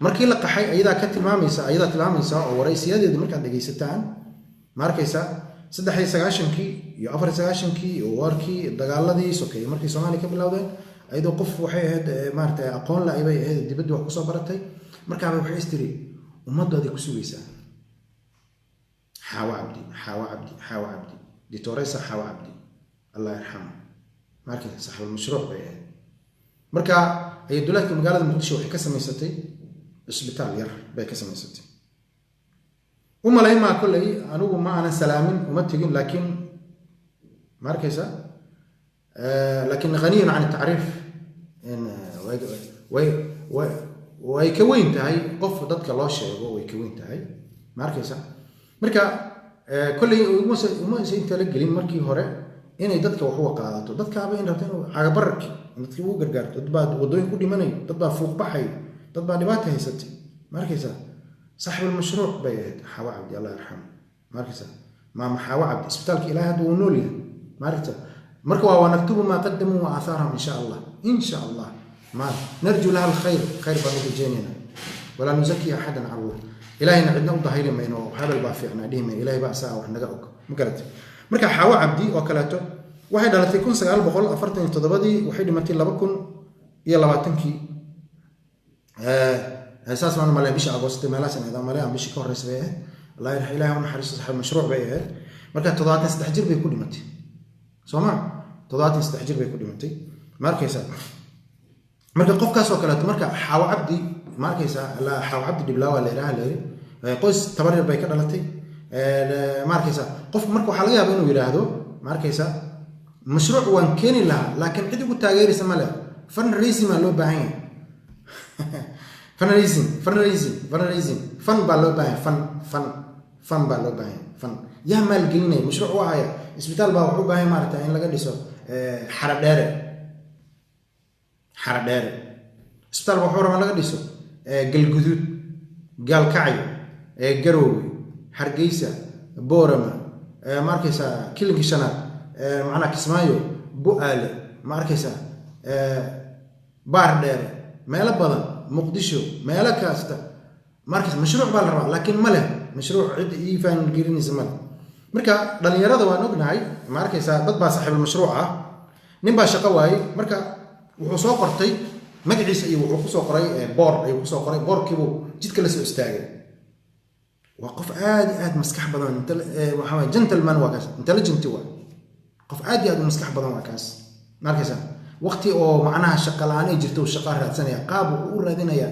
Markii la qaxay, ayadaa ka tilmaamaysa, ayadaa tilmaamaysa oo waraysiyadeeda markaad dhegaysataan, ma arkaysa, 93-kii iyo 94-kii iyo warkii dagaaladii sokeeyey markii Soomaaliya ka bilowdeen, ayadoo qof waxay ahayd maaragtay aqoon la bay ahayd, dibadda wax kusoo baratay. Markaaba waxay istiri ummadooday ku sugaysaa. Xaawo Cabdi, Xaawo Cabdi, Xaawo Cabdi, Ditoresa Xaawo Cabdi, Allah yarxamu, markay saaxibul mashruuc bay ahayd. Marka dowlaadka magaalada Muqdisho waxay ka samaysatay isbitaal yar bay ka samaysatay. U malayn maa kolley, anigu ma aanan salaamin, uma tegin, laakiin ma arkaysa, laakiin ghaniyun can tacriif, way ka weyn tahay qof dadka loo sheego, way ka weyn tahay, ma arkaysa. Marka kolley uma isa talagelin markii hore inay dadka wax uga qaadato, dadkaaba in rabta inuu cagabararki in dadkii ugu gargaarto. Dad baa waddooyin ku dhimanayo, dad baa fuuqbaxayo, dad baa dhibaata haysatay, ma arkaysa. Saaxibulmashruuc bay ahayd Xaawo Cabdi, Allah yarxamu, ma arkaysa. Maama Xaawo Cabdi isbitaalka ilaahay hadda wuu nool yahay, ma arkaysa. Marka waa wanaktubu maa qadamuu wa aathaarahum, insha Allah, insha Allah. Ma narju laha alkhayr, khayr baan u rajaynayna. Walaa nuzaki axadan cala Allah, Ilahayna cidna u dahayri mayno oo hebel baa fiicnaa dhihi mayno. Ilahay baa asaga wax naga og, ma garatay? Marka Xaawo Cabdi oo kaleeto waxay dhalatay 1947-dii, waxay dhimatay 2020-kii, saas baan malaya, bisha Agost meelahaas aan malaya, bishii ka horeysa bay ahayd. Allah Ilahay u naxariisto, saxib mashruuc bay ahayd. Marka 73 jir bay ku dhimatay, soo ma? 73 jir bay ku dhimatay, ma arkaysaa? Marka qofkaas oo kaleeto, marka Xaawo Cabdi, ma arkaysaa, Xaawo Cabdi Dhiblaawa la yidhaha, la yidhi qoys tabar yar bay ka dhalatay, ma arkaysaa. Qofku marka waxaa laga yaaba inuu yidhaahdo, ma arkaysaa, mashruuc waan keeni lahaa, laakiin cid ugu taageeraysa ma leh. Fundraising baa loo baahan yahay, fundraising, fundraising, fundraising, fund baa loo baahan yahay, fund, fund, fund baa loo baahan yahay, fund. Yaa maalgelinaya? Mashruuc waa haya, isbitaal baa wuxuu u baahan maarata in laga dhiso Xaradheere, Xaradheere isbitaal baa wuxuu rabaa laga dhiso, Galguduud, Gaalkacyo, Garoowe, Hargeysa, Boorama, ma arkaysaa, Kilinkii Shanaad, macnaha Kismaayo, Bu-aale, ma arkaysaa, Baar Dheere, meelo badan, Muqdisho, meelo kasta, ma arkaysa. Mashruuc baa la rabaa, laakiin ma leh mashruuc cid ii faangelinaysa ma leh. Marka dhalinyarada waan ognahay, ma arkaysaa, dad baa saaxiibul mashruuc ah. Nin baa shaqo waayey, marka wuxuu soo qortay magaciisa iyo wuxuu kusoo qoray boor ayuu kusoo qoray, boorkiibuu jidka la soo istaagay. Waa qof aad iyo aad maskax badan, waxaa gentleman waa kaas, intelligent waa qof aad iyo aad u maskax badan waa kaas, ma arkaysaa. Waqti oo macnaha shaqa la-aan ay jirto uu shaqaa raadsanaya, qaab wuxuu u raadinayaa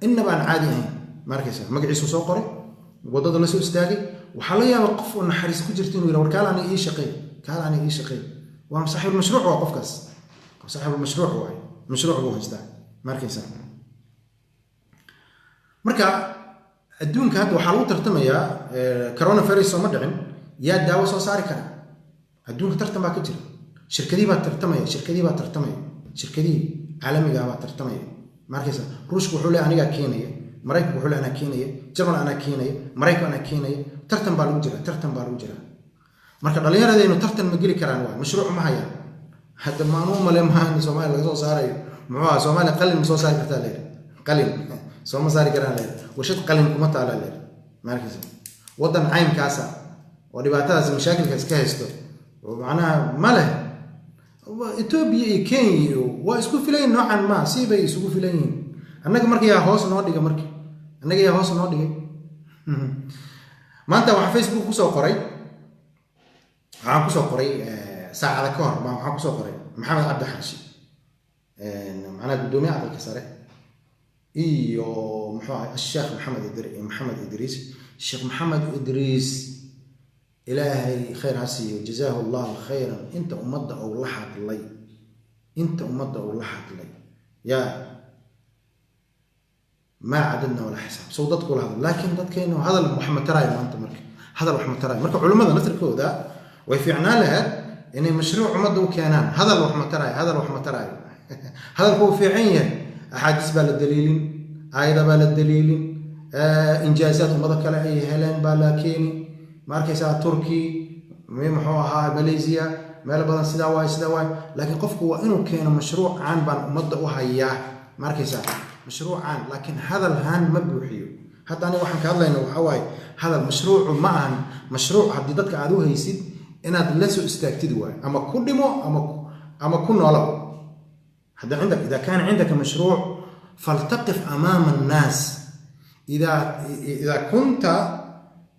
innaba aan caadi ahayn, ma arkaysaa. Magaciisuu soo qoray, waddada la soo istaagay. Waxaa laga yaabaa qof oo naxariis ku jirta inuu yidha: "War kaal aniga ii shaqeey, kaal aniga ii shaqeey." Waa saaxiibulmashruuc, waa qofkaas saaxiibulmashruuc waay, mashruuc buu haystaa, ma arkaysaa. Marka adduunka hadda waxaa lagu tartamayaa, coronavirus sooma dhicin, yaa daawo soo saari kara? Adduunka tartan baa ka jira, shirkadihii baa tartamaya, shirkadihii baa tartamaya, shirkadihii caalamiga baa tartamaya, ma arkaysa. Ruushku wuxuu leeyahay anigaa keenaya, Maraykanku wuxuu leeyahay anaa keenaya, Jarmal anaa keenaya, Maraykan anaa keenaya. Tartan baa lagu jira, tartan baa lagu jira. Marka dhallinyaradeennu tartan ma geli karaan? Waa mashruuc ma hayaan hadda. Maanuu male maaha in Soomaaliya laga soo saarayo. Muxuu ahaa, Soomaaliya qalin ma soo saari kartaa leer? Qalin sooma saari karaan leer, warshad qalin kuma taala leer, ma arkaysa. Waddan caynkaasa oo dhibaatadaas mashaakilkaas ka haysto oo macnaha ma leh. Etoobiya iyo Kenya iyo waa isku filan yihin noocan ma, si bay isugu filan yihiin. Annaga marka yaa hoos noo dhiga? Marka annaga yaa hoos noo dhigay? Maanta waxaa Facebook kusoo qoray Waxaan kusoo qoray saacada ka hor baa waxaan kusoo qoray Maxamed Cabdi Xaashi, macnaha guddoomiyaha Aqalka Sare, iyo muxuu ahay, Sheekh Maxamed Idriis. Sheekh Maxamed Idriis, Ilaahay khayr ha siiyo, jazaahu Allahu khayran. Inta ummadda uu la hadlay, inta ummadda uu la hadlay, yaa maa cadadna walaa xisaab sow dadku la hadlo. Laakiin dadkeenu hadal wax mataraayo maanta. Marka hadal wax mataraayo, marka culimmada naftirkooda way fiicnaan lahayd inay mashruuc ummadda u keenaan. Hadal wax mataraayo, hadal wax mataraayo. Hadalku uu fiican yahay, axaadiis baa la daliilin, aayada baa la daliilin, injaazaad ummado kale ay heleen baa la keeni. Ma arkaysaa, Turki, muxuu ahaa, Malaysia, meelo badan sidaa waay, sidaa waay. Laakiin qofku waa inuu keeno mashruucan baan ummadda u hayaa. Ma arkaysaa, mashruucan. Laakiin hadal haan ma buuxiyo. Hadda aniga waxaan ka hadlayna waxaa waaye hadal mashruucu ma ahan. Mashruuc haddii dadka aad u haysid inaad la soo istaagtid waay, ama ku dhimo ama ku noolow. Hadda عندك إذا كان عندك مشروع فلتقف أمام الناس. إذا كنت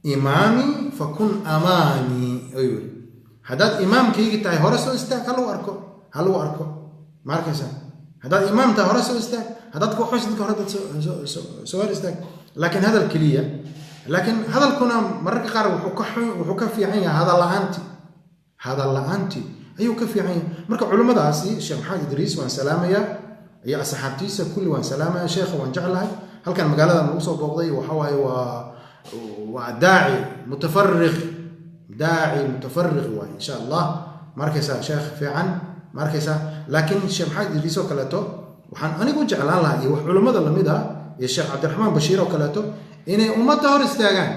إمامي فكن أمامي. أيوه، haddaad imaamkaygi tahay, hore soo istaag, ha lagu arko, ha lagu arko. Ma arkaysaa, haddaad imaam tahay, hore soo istaag. Haddaad ku xus dadka hore dad soo hor istaag. Laakiin hadal keliya, laakiin hadalkuna mararka qaar wuxuu ka fiican yahay hadal la-aanti, hadal la-aanti ayuu ka fiican yahay. Marka culimmadaasi, Sheekh Maxamed Idriis waan salaamayaa, iyo asxaabtiisa kulli waan salaamaya. Sheekha waan jeclahay, halkan magaalada nagu soo booqday. Waxa waaye waa daaci mutafariq, daaci mutafariq waay, insha Allah. Ma arkaysaa, sheekh fiican, ma arkaysaa. Laakiin Sheekh Maxamed Idriis oo kaleeto waxaan anigu jeclaan lahaa, iyo wax culimmada lamid ah, iyo Sheekh Cabdiraxmaan Bashiir oo kaleeto, inay ummadda hor istaagaan,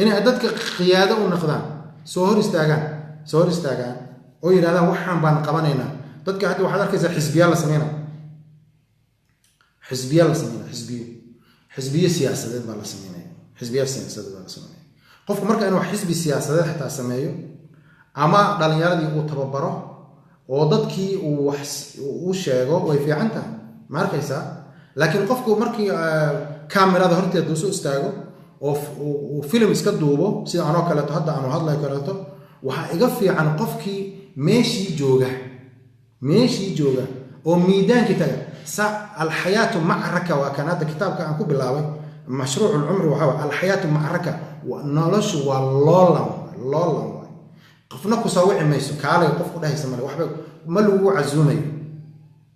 inay dadka qiyaado u noqdaan, soo hor istaagaan, soo hor istaagaan oo yidhahdaan waxaan baan qabanaynaa. Dadka hadda waxaad arkaysaa xisbiyaa la sameynaa, xisbiyaa la sameynaya, xisbiyo, xisbiyo siyaasadeed baa la sameynaya, xisbiya siyaasadeed baa la sameynaya. Qofku marka inuu xisbi siyaasadeed xataa sameeyo ama dhalinyaradii uu tababaro oo dadkii uu wax u sheego, way fiican tahay. Ma arkaysaa, laakiin qofku markii kamerada horteeda uu soo istaago oo uu film iska duubo sida anoo kaleeto hadda aanu hadlayo kaleeto, waxaa iga fiican qofkii meeshii jooga, meeshii jooga oo miidaankii taga. Sa alxayaatu macraka waa kan hadda kitaabka aan ku bilaabay, mashruuc lcumri. Waxaa waay alxayaatu macraka, noloshu waa loolan, loolan waay. Qofna kusoo wici mayso, kaalay qof ku dhahaysa male, waxba ma lagu casuumayo,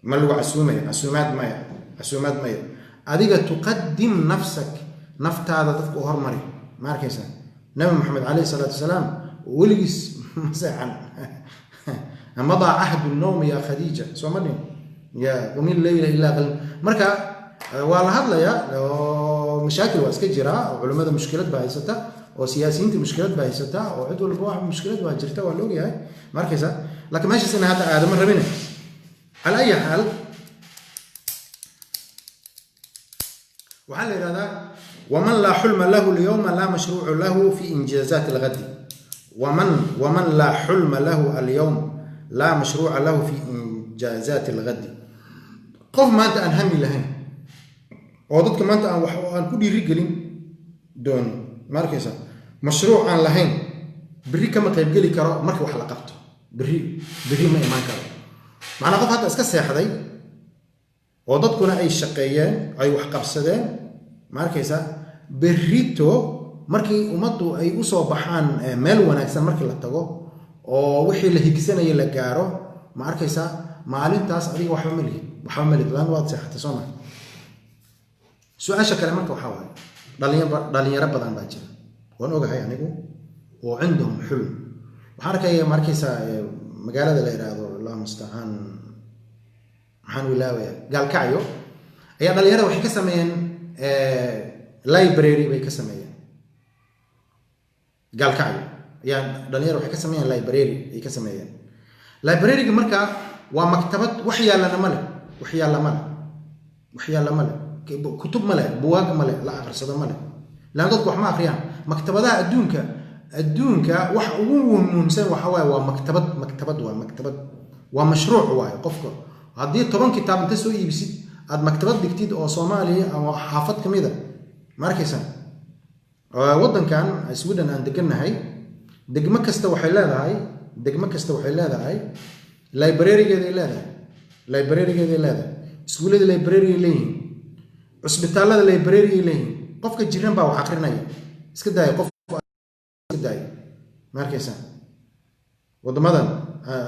ma lagu casuumayo. Casuumaad maya, casuumaad maya. Adiga tuqadim nafsak, naftaada dadka u hormari. Ma arkaysaa, Nabi Maxamed calayhi salaatu wasalaam weligiis ma seexan. Madaa cahdu nowmi ya Khadiija, soo ma dhihin ya qumi leyla ilaa qaliil? Marka waa la hadlayaa oo mashaakil waa iska jiraa, oo culimmada mushkilad baa haysata, oo siyaasiyiinta mushkilad baa haysata, oo cid walba wax mushkilad waa jirta, waa la ogyahay. Ma arkaysaa, laakiin meeshaas ina hadda aadama rabine. Cala ayi xaal, waxaa la yidhahdaa: waman laa xulma lahu alyawma laa mashruucu lahu fi injaazaati alghadi. Waman laa xulma lahu alyawm laa mashruuca lahu fi injaazaati alghadi. Qof maanta aan hami lahayn oo dadka maanta aan wax aan ku dhiiri gelin doonin, ma arkaysa, mashruuc aan lahayn, berri kama qaybgeli karo marka wax la qabto. Berri, berri ma imaan karo. Macnaa qof hadda iska seexday oo dadkuna ay shaqeeyeen, ay wax qabsadeen, ma arkaysa, berrito markii ummaddu ay usoo baxaan meel wanaagsan, markii la tago oo wixii la higsanaya la gaaro, ma arkaysaa, maalintaas adiga waxba ma lihid, waxba ma lihid, laan waad seexatay, soo ma? Su-aasha kale marka waxaa waaye, dhalinyaro badan baa jira, waan ogahay anigu, oo cindahum xulm. Waxaan arkaya, ma arkaysaa, magaalada la yidhaahdo, Allahu mustacaan, maxaan wilaawaya, Gaalkacyo, ayaa dhalinyarada waxay ka sameeyeen library bay ka sameeyeen. Gaalkacyo ayaa dhalinyara waxay ka sameeyeen library ay ka sameeyeen. Libraryga marka waa maktabad, wax yaallana ma leh, wax yaalla ma leh, wax yaalla ma leh, kutub ma leh, buwaag ma leh, la akhrisado ma leh, lan dadku wax ma akhriyaan. Maktabadaha adduunka waxa ugu muhiimsan waxa waaye waa maktabad, maktabad waa maktabad, waa mashruuc waaye. Qofka haddii 10 kitaab inta soo iibisid aad maktabad dhigtid oo Soomaaliya ama xaafad ka mid a, ma arkaysaa, waddankan Sweden aan degannahay. Degmo kasta waxay leedahay librarygeeday leedahay, librarygeeday leedahay. Iskuullada librarygay leeyihiin, cusbitaallada librarygay leeyihiin. Qofka jiran baa wax akrinaya, iska daaya qof, iska daaya. Ma arkaysaa waddamadan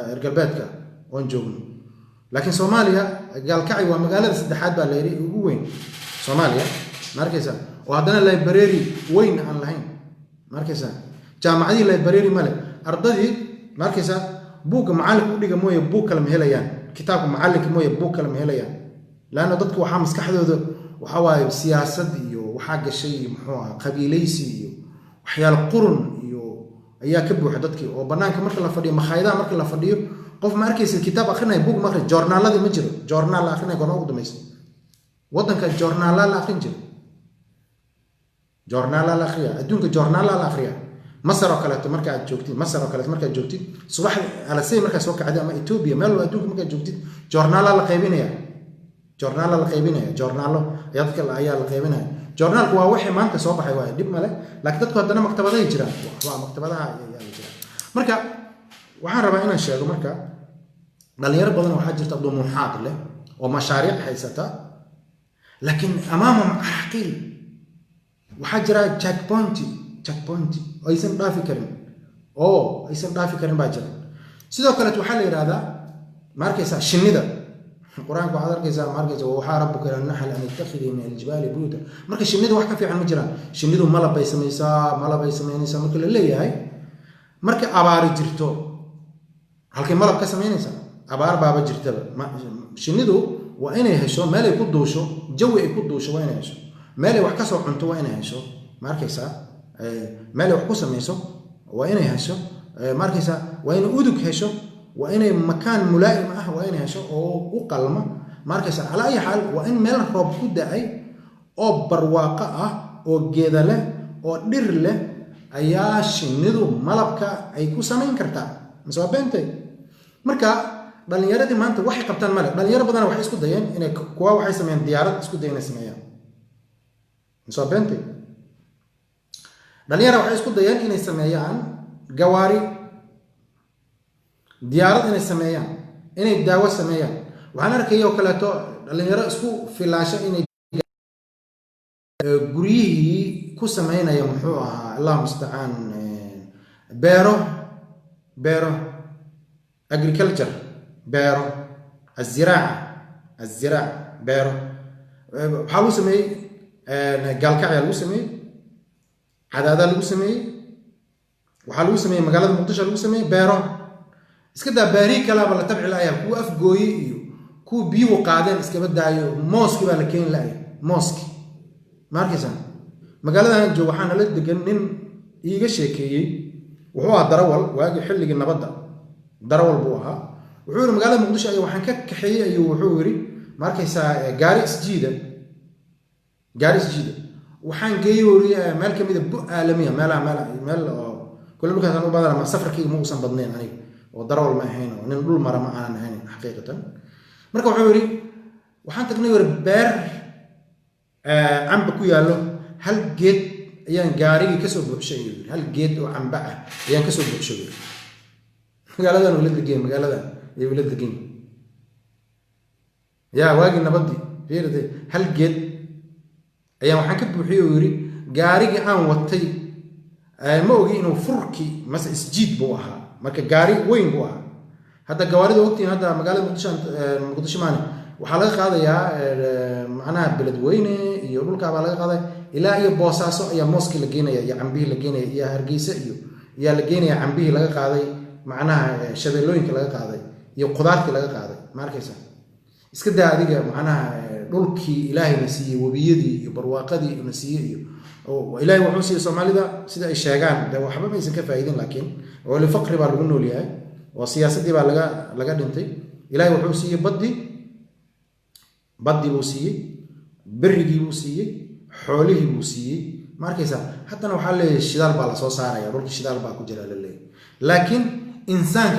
reer galbeedka oon joogno? Laakiin Soomaaliya, Gaalkacyo waa magaalada saddexaad baa la yidhi ugu weyn Soomaaliya, ma arkaysaa, oo haddana library weyn aan lahayn. Ma arkaysaa, jaamacadihii library male. Ardadii, ma arkaysaa, buugga macallinka u dhiga mooye buug kale ma helayaan, kitaabka macallinka mooye buug kale ma helayaan. Laanna dadku waxaa maskaxdooda waxaa waaye siyaasad iyo waxaa gashay, muxuu ahaa, qabiilaysi iyo waxyaalo qurun iyo ayaa ka buuxa dadkii. Oo banaanka marka la fadhiyo, makhaayadaha marka la fadhiyo, qof ma arkaysa kitaab akrinaya, buug ma akrinaya. Joornaaladii ma jiro. Joornaal la akrinaya goorma ugu dambaysa waddanka? Joornaalaa la akrin jiro, joornaalaa la akriya. Adduunka joornaalaa la akriya. Masar oo kaleeto marka aad joogtid, Masar oo kaleeto markaad joogtid, subax alasay markaad soo kacday, ama Ethiopia, meel walba adduunka markaad joogtid, joornaalaa la qaybinaya, joornaalaa la qaybinaya, joornaalo ayaa dadka ayaa la qaybinaya. Joornaalku waa wixii maanta soo baxay waaye, dhib male, laakiin dadku haddana maktabadahay jiraan, waa maktabadaha ayaa la jiraan. Marka waxaan rabaa inaan sheego, marka dhalinyaro badan waxaa jirta dumuuxaad leh oo mashaariic haysata, laakiin amaamahum caraqiil. Waxaa jira checkpoint, checkpoint aysan dhaafi karin, oo aysan dhaafi karin baa jira. Sidoo kaleet waxaa la yidhahdaa, ma arkaysaa, shinnida qur-aanka waxaad arkaysaa, ma arkaysa, waxaa rabbuka ila naxl an ittakhidii min aljibaali buyuuta. Marka shinnida wax ka fiican ma jiraan. Shinnidu malab bay samaysaa, malab bay samaynaysaa. Marka la leeyahay, marka abaari jirto, halkay malab ka samaynaysaa? Abaar baaba jirtaba. Shinnidu waa inay hesho meel ay ku duusho, jawi ay ku duusho waa inay hesho, meel ay wax kasoo cunto waa inay hesho. Ma arkaysaa, meel ay wax ku samayso waa inay hesho. Ma arkaysaa, waa inay udug hesho, waa inay makaan mulaa'im ah waa inay hesho oo u qalma. Ma arkaysaa, calaa ayi xaal, waa in meel roob ku da'ay oo barwaaqo ah oo geeda leh oo dhir leh ayaa shinnidu malabka ay ku samayn kartaa. Mise waa beentay? Marka dhalinyaradii maanta waxay qabtaan male. Dhalinyaro badana waxay isku dayeen inay, kuwa waxay sameeyeen diyaarad, isku dayeen inay sameeyaan. Mise waa beentay? Dhalinyara waxay isku dayeen inay sameeyaan gawaari, diyaarad inay sameeyaan, inay daawo sameeyaan. Waxaan arkaya oo kaleeto dhalinyaro isku filaasho inay guryihii ku sameynaya, muxuu ahaa, Allah mustacaan, beero, beero, agriculture, beero, aziraaca, aziraac, beero. Waxaa lagu sameeyey Gaalkacyaa lagu sameeyey, Cadaadaa lagu sameeyey, waxaa lagu sameeyey magaalada Muqdisho lagu sameeyey beero. Iska daa beerihii kalaaba la tabci la'aya, kuwa afgooye iyo kuwa biyuhu qaadeen iskaba daayo. Mooski baa la keeni la'aya, mooski. Ma arkaysaa, magaaladan joog waxaa nala degan nin iiga sheekeeyey. Wuxuu ahaa darawal waagii xilligii nabadda, darawal buu ahaa. Wuxuu yidhi, magaalada Muqdisho ay waxaan ka kaxeeyey ayuu wuxuu yidhi, ma arkaysaa, gaari isjiida, gaari isjiida waxaan geeyey, uri, meel kamida bu aalamiya, meelaha meel meel oo kule dhulkaasaan u badana. Ma safarkayga ma uusan badnayn aniga, oo darawal ma ahayn, oo nin dhul mara ma aanan ahayn xaqiiqatan. Marka wuxuu yidhi, waxaan tagnay, yiri, beer camba ku yaallo. Hal geed ayaan gaarigii kasoo buuxshay, ayuu yidhi. Hal geed oo camba ah ayaan kasoo buuxshay, yiri. Magaaladan ula degan, magaaladan ayay ula degan yaa waagii nabadii fiirade. Hal geed ayaan waxaan ka buuxiyey, uu yidhi, gaarigii aan watay. Ma ogi inuu furki mase isjiid buu ahaa. Marka gaari weyn buu ahaa. Hadda gawaarida ogtiin, hadda magaalada Muqdisho, Muqdisho maane, waxaa laga qaadayaa macnaha Beledweyne iyo dhulkaa baa laga qaadaya, ilaa iyo Boosaaso ayaa mooskii la geenaya iyo cambihii la geenaya, iyo Hargeysa iyo ayaa la geenaya cambihii laga qaaday, macnaha shabeellooyinka laga qaaday iyo qudaartii laga qaaday. Ma arkaysa, iska daa adiga macnaha dhulkii Ilaahayna siiyey, webiyadii iyo barwaaqadii na siiyey, iyo Ilaahay wuxuu siiyey Soomaalida sida ay sheegaan, de waxba maysan ka faa'iidin, laakiin wali faqri baa lagu nool yahay oo siyaasaddii baa laga dhintay. Ilaahay wuxuu siiyey baddii, baddii buu siiyey, berrigii buu siiyey, xoolihii buu siiyey. Ma arkaysaa, haddana waxaa leeyahay shidaal baa lasoo saaraya, dhulka shidaal baa ku jira la leeyahay, laakiin insaanka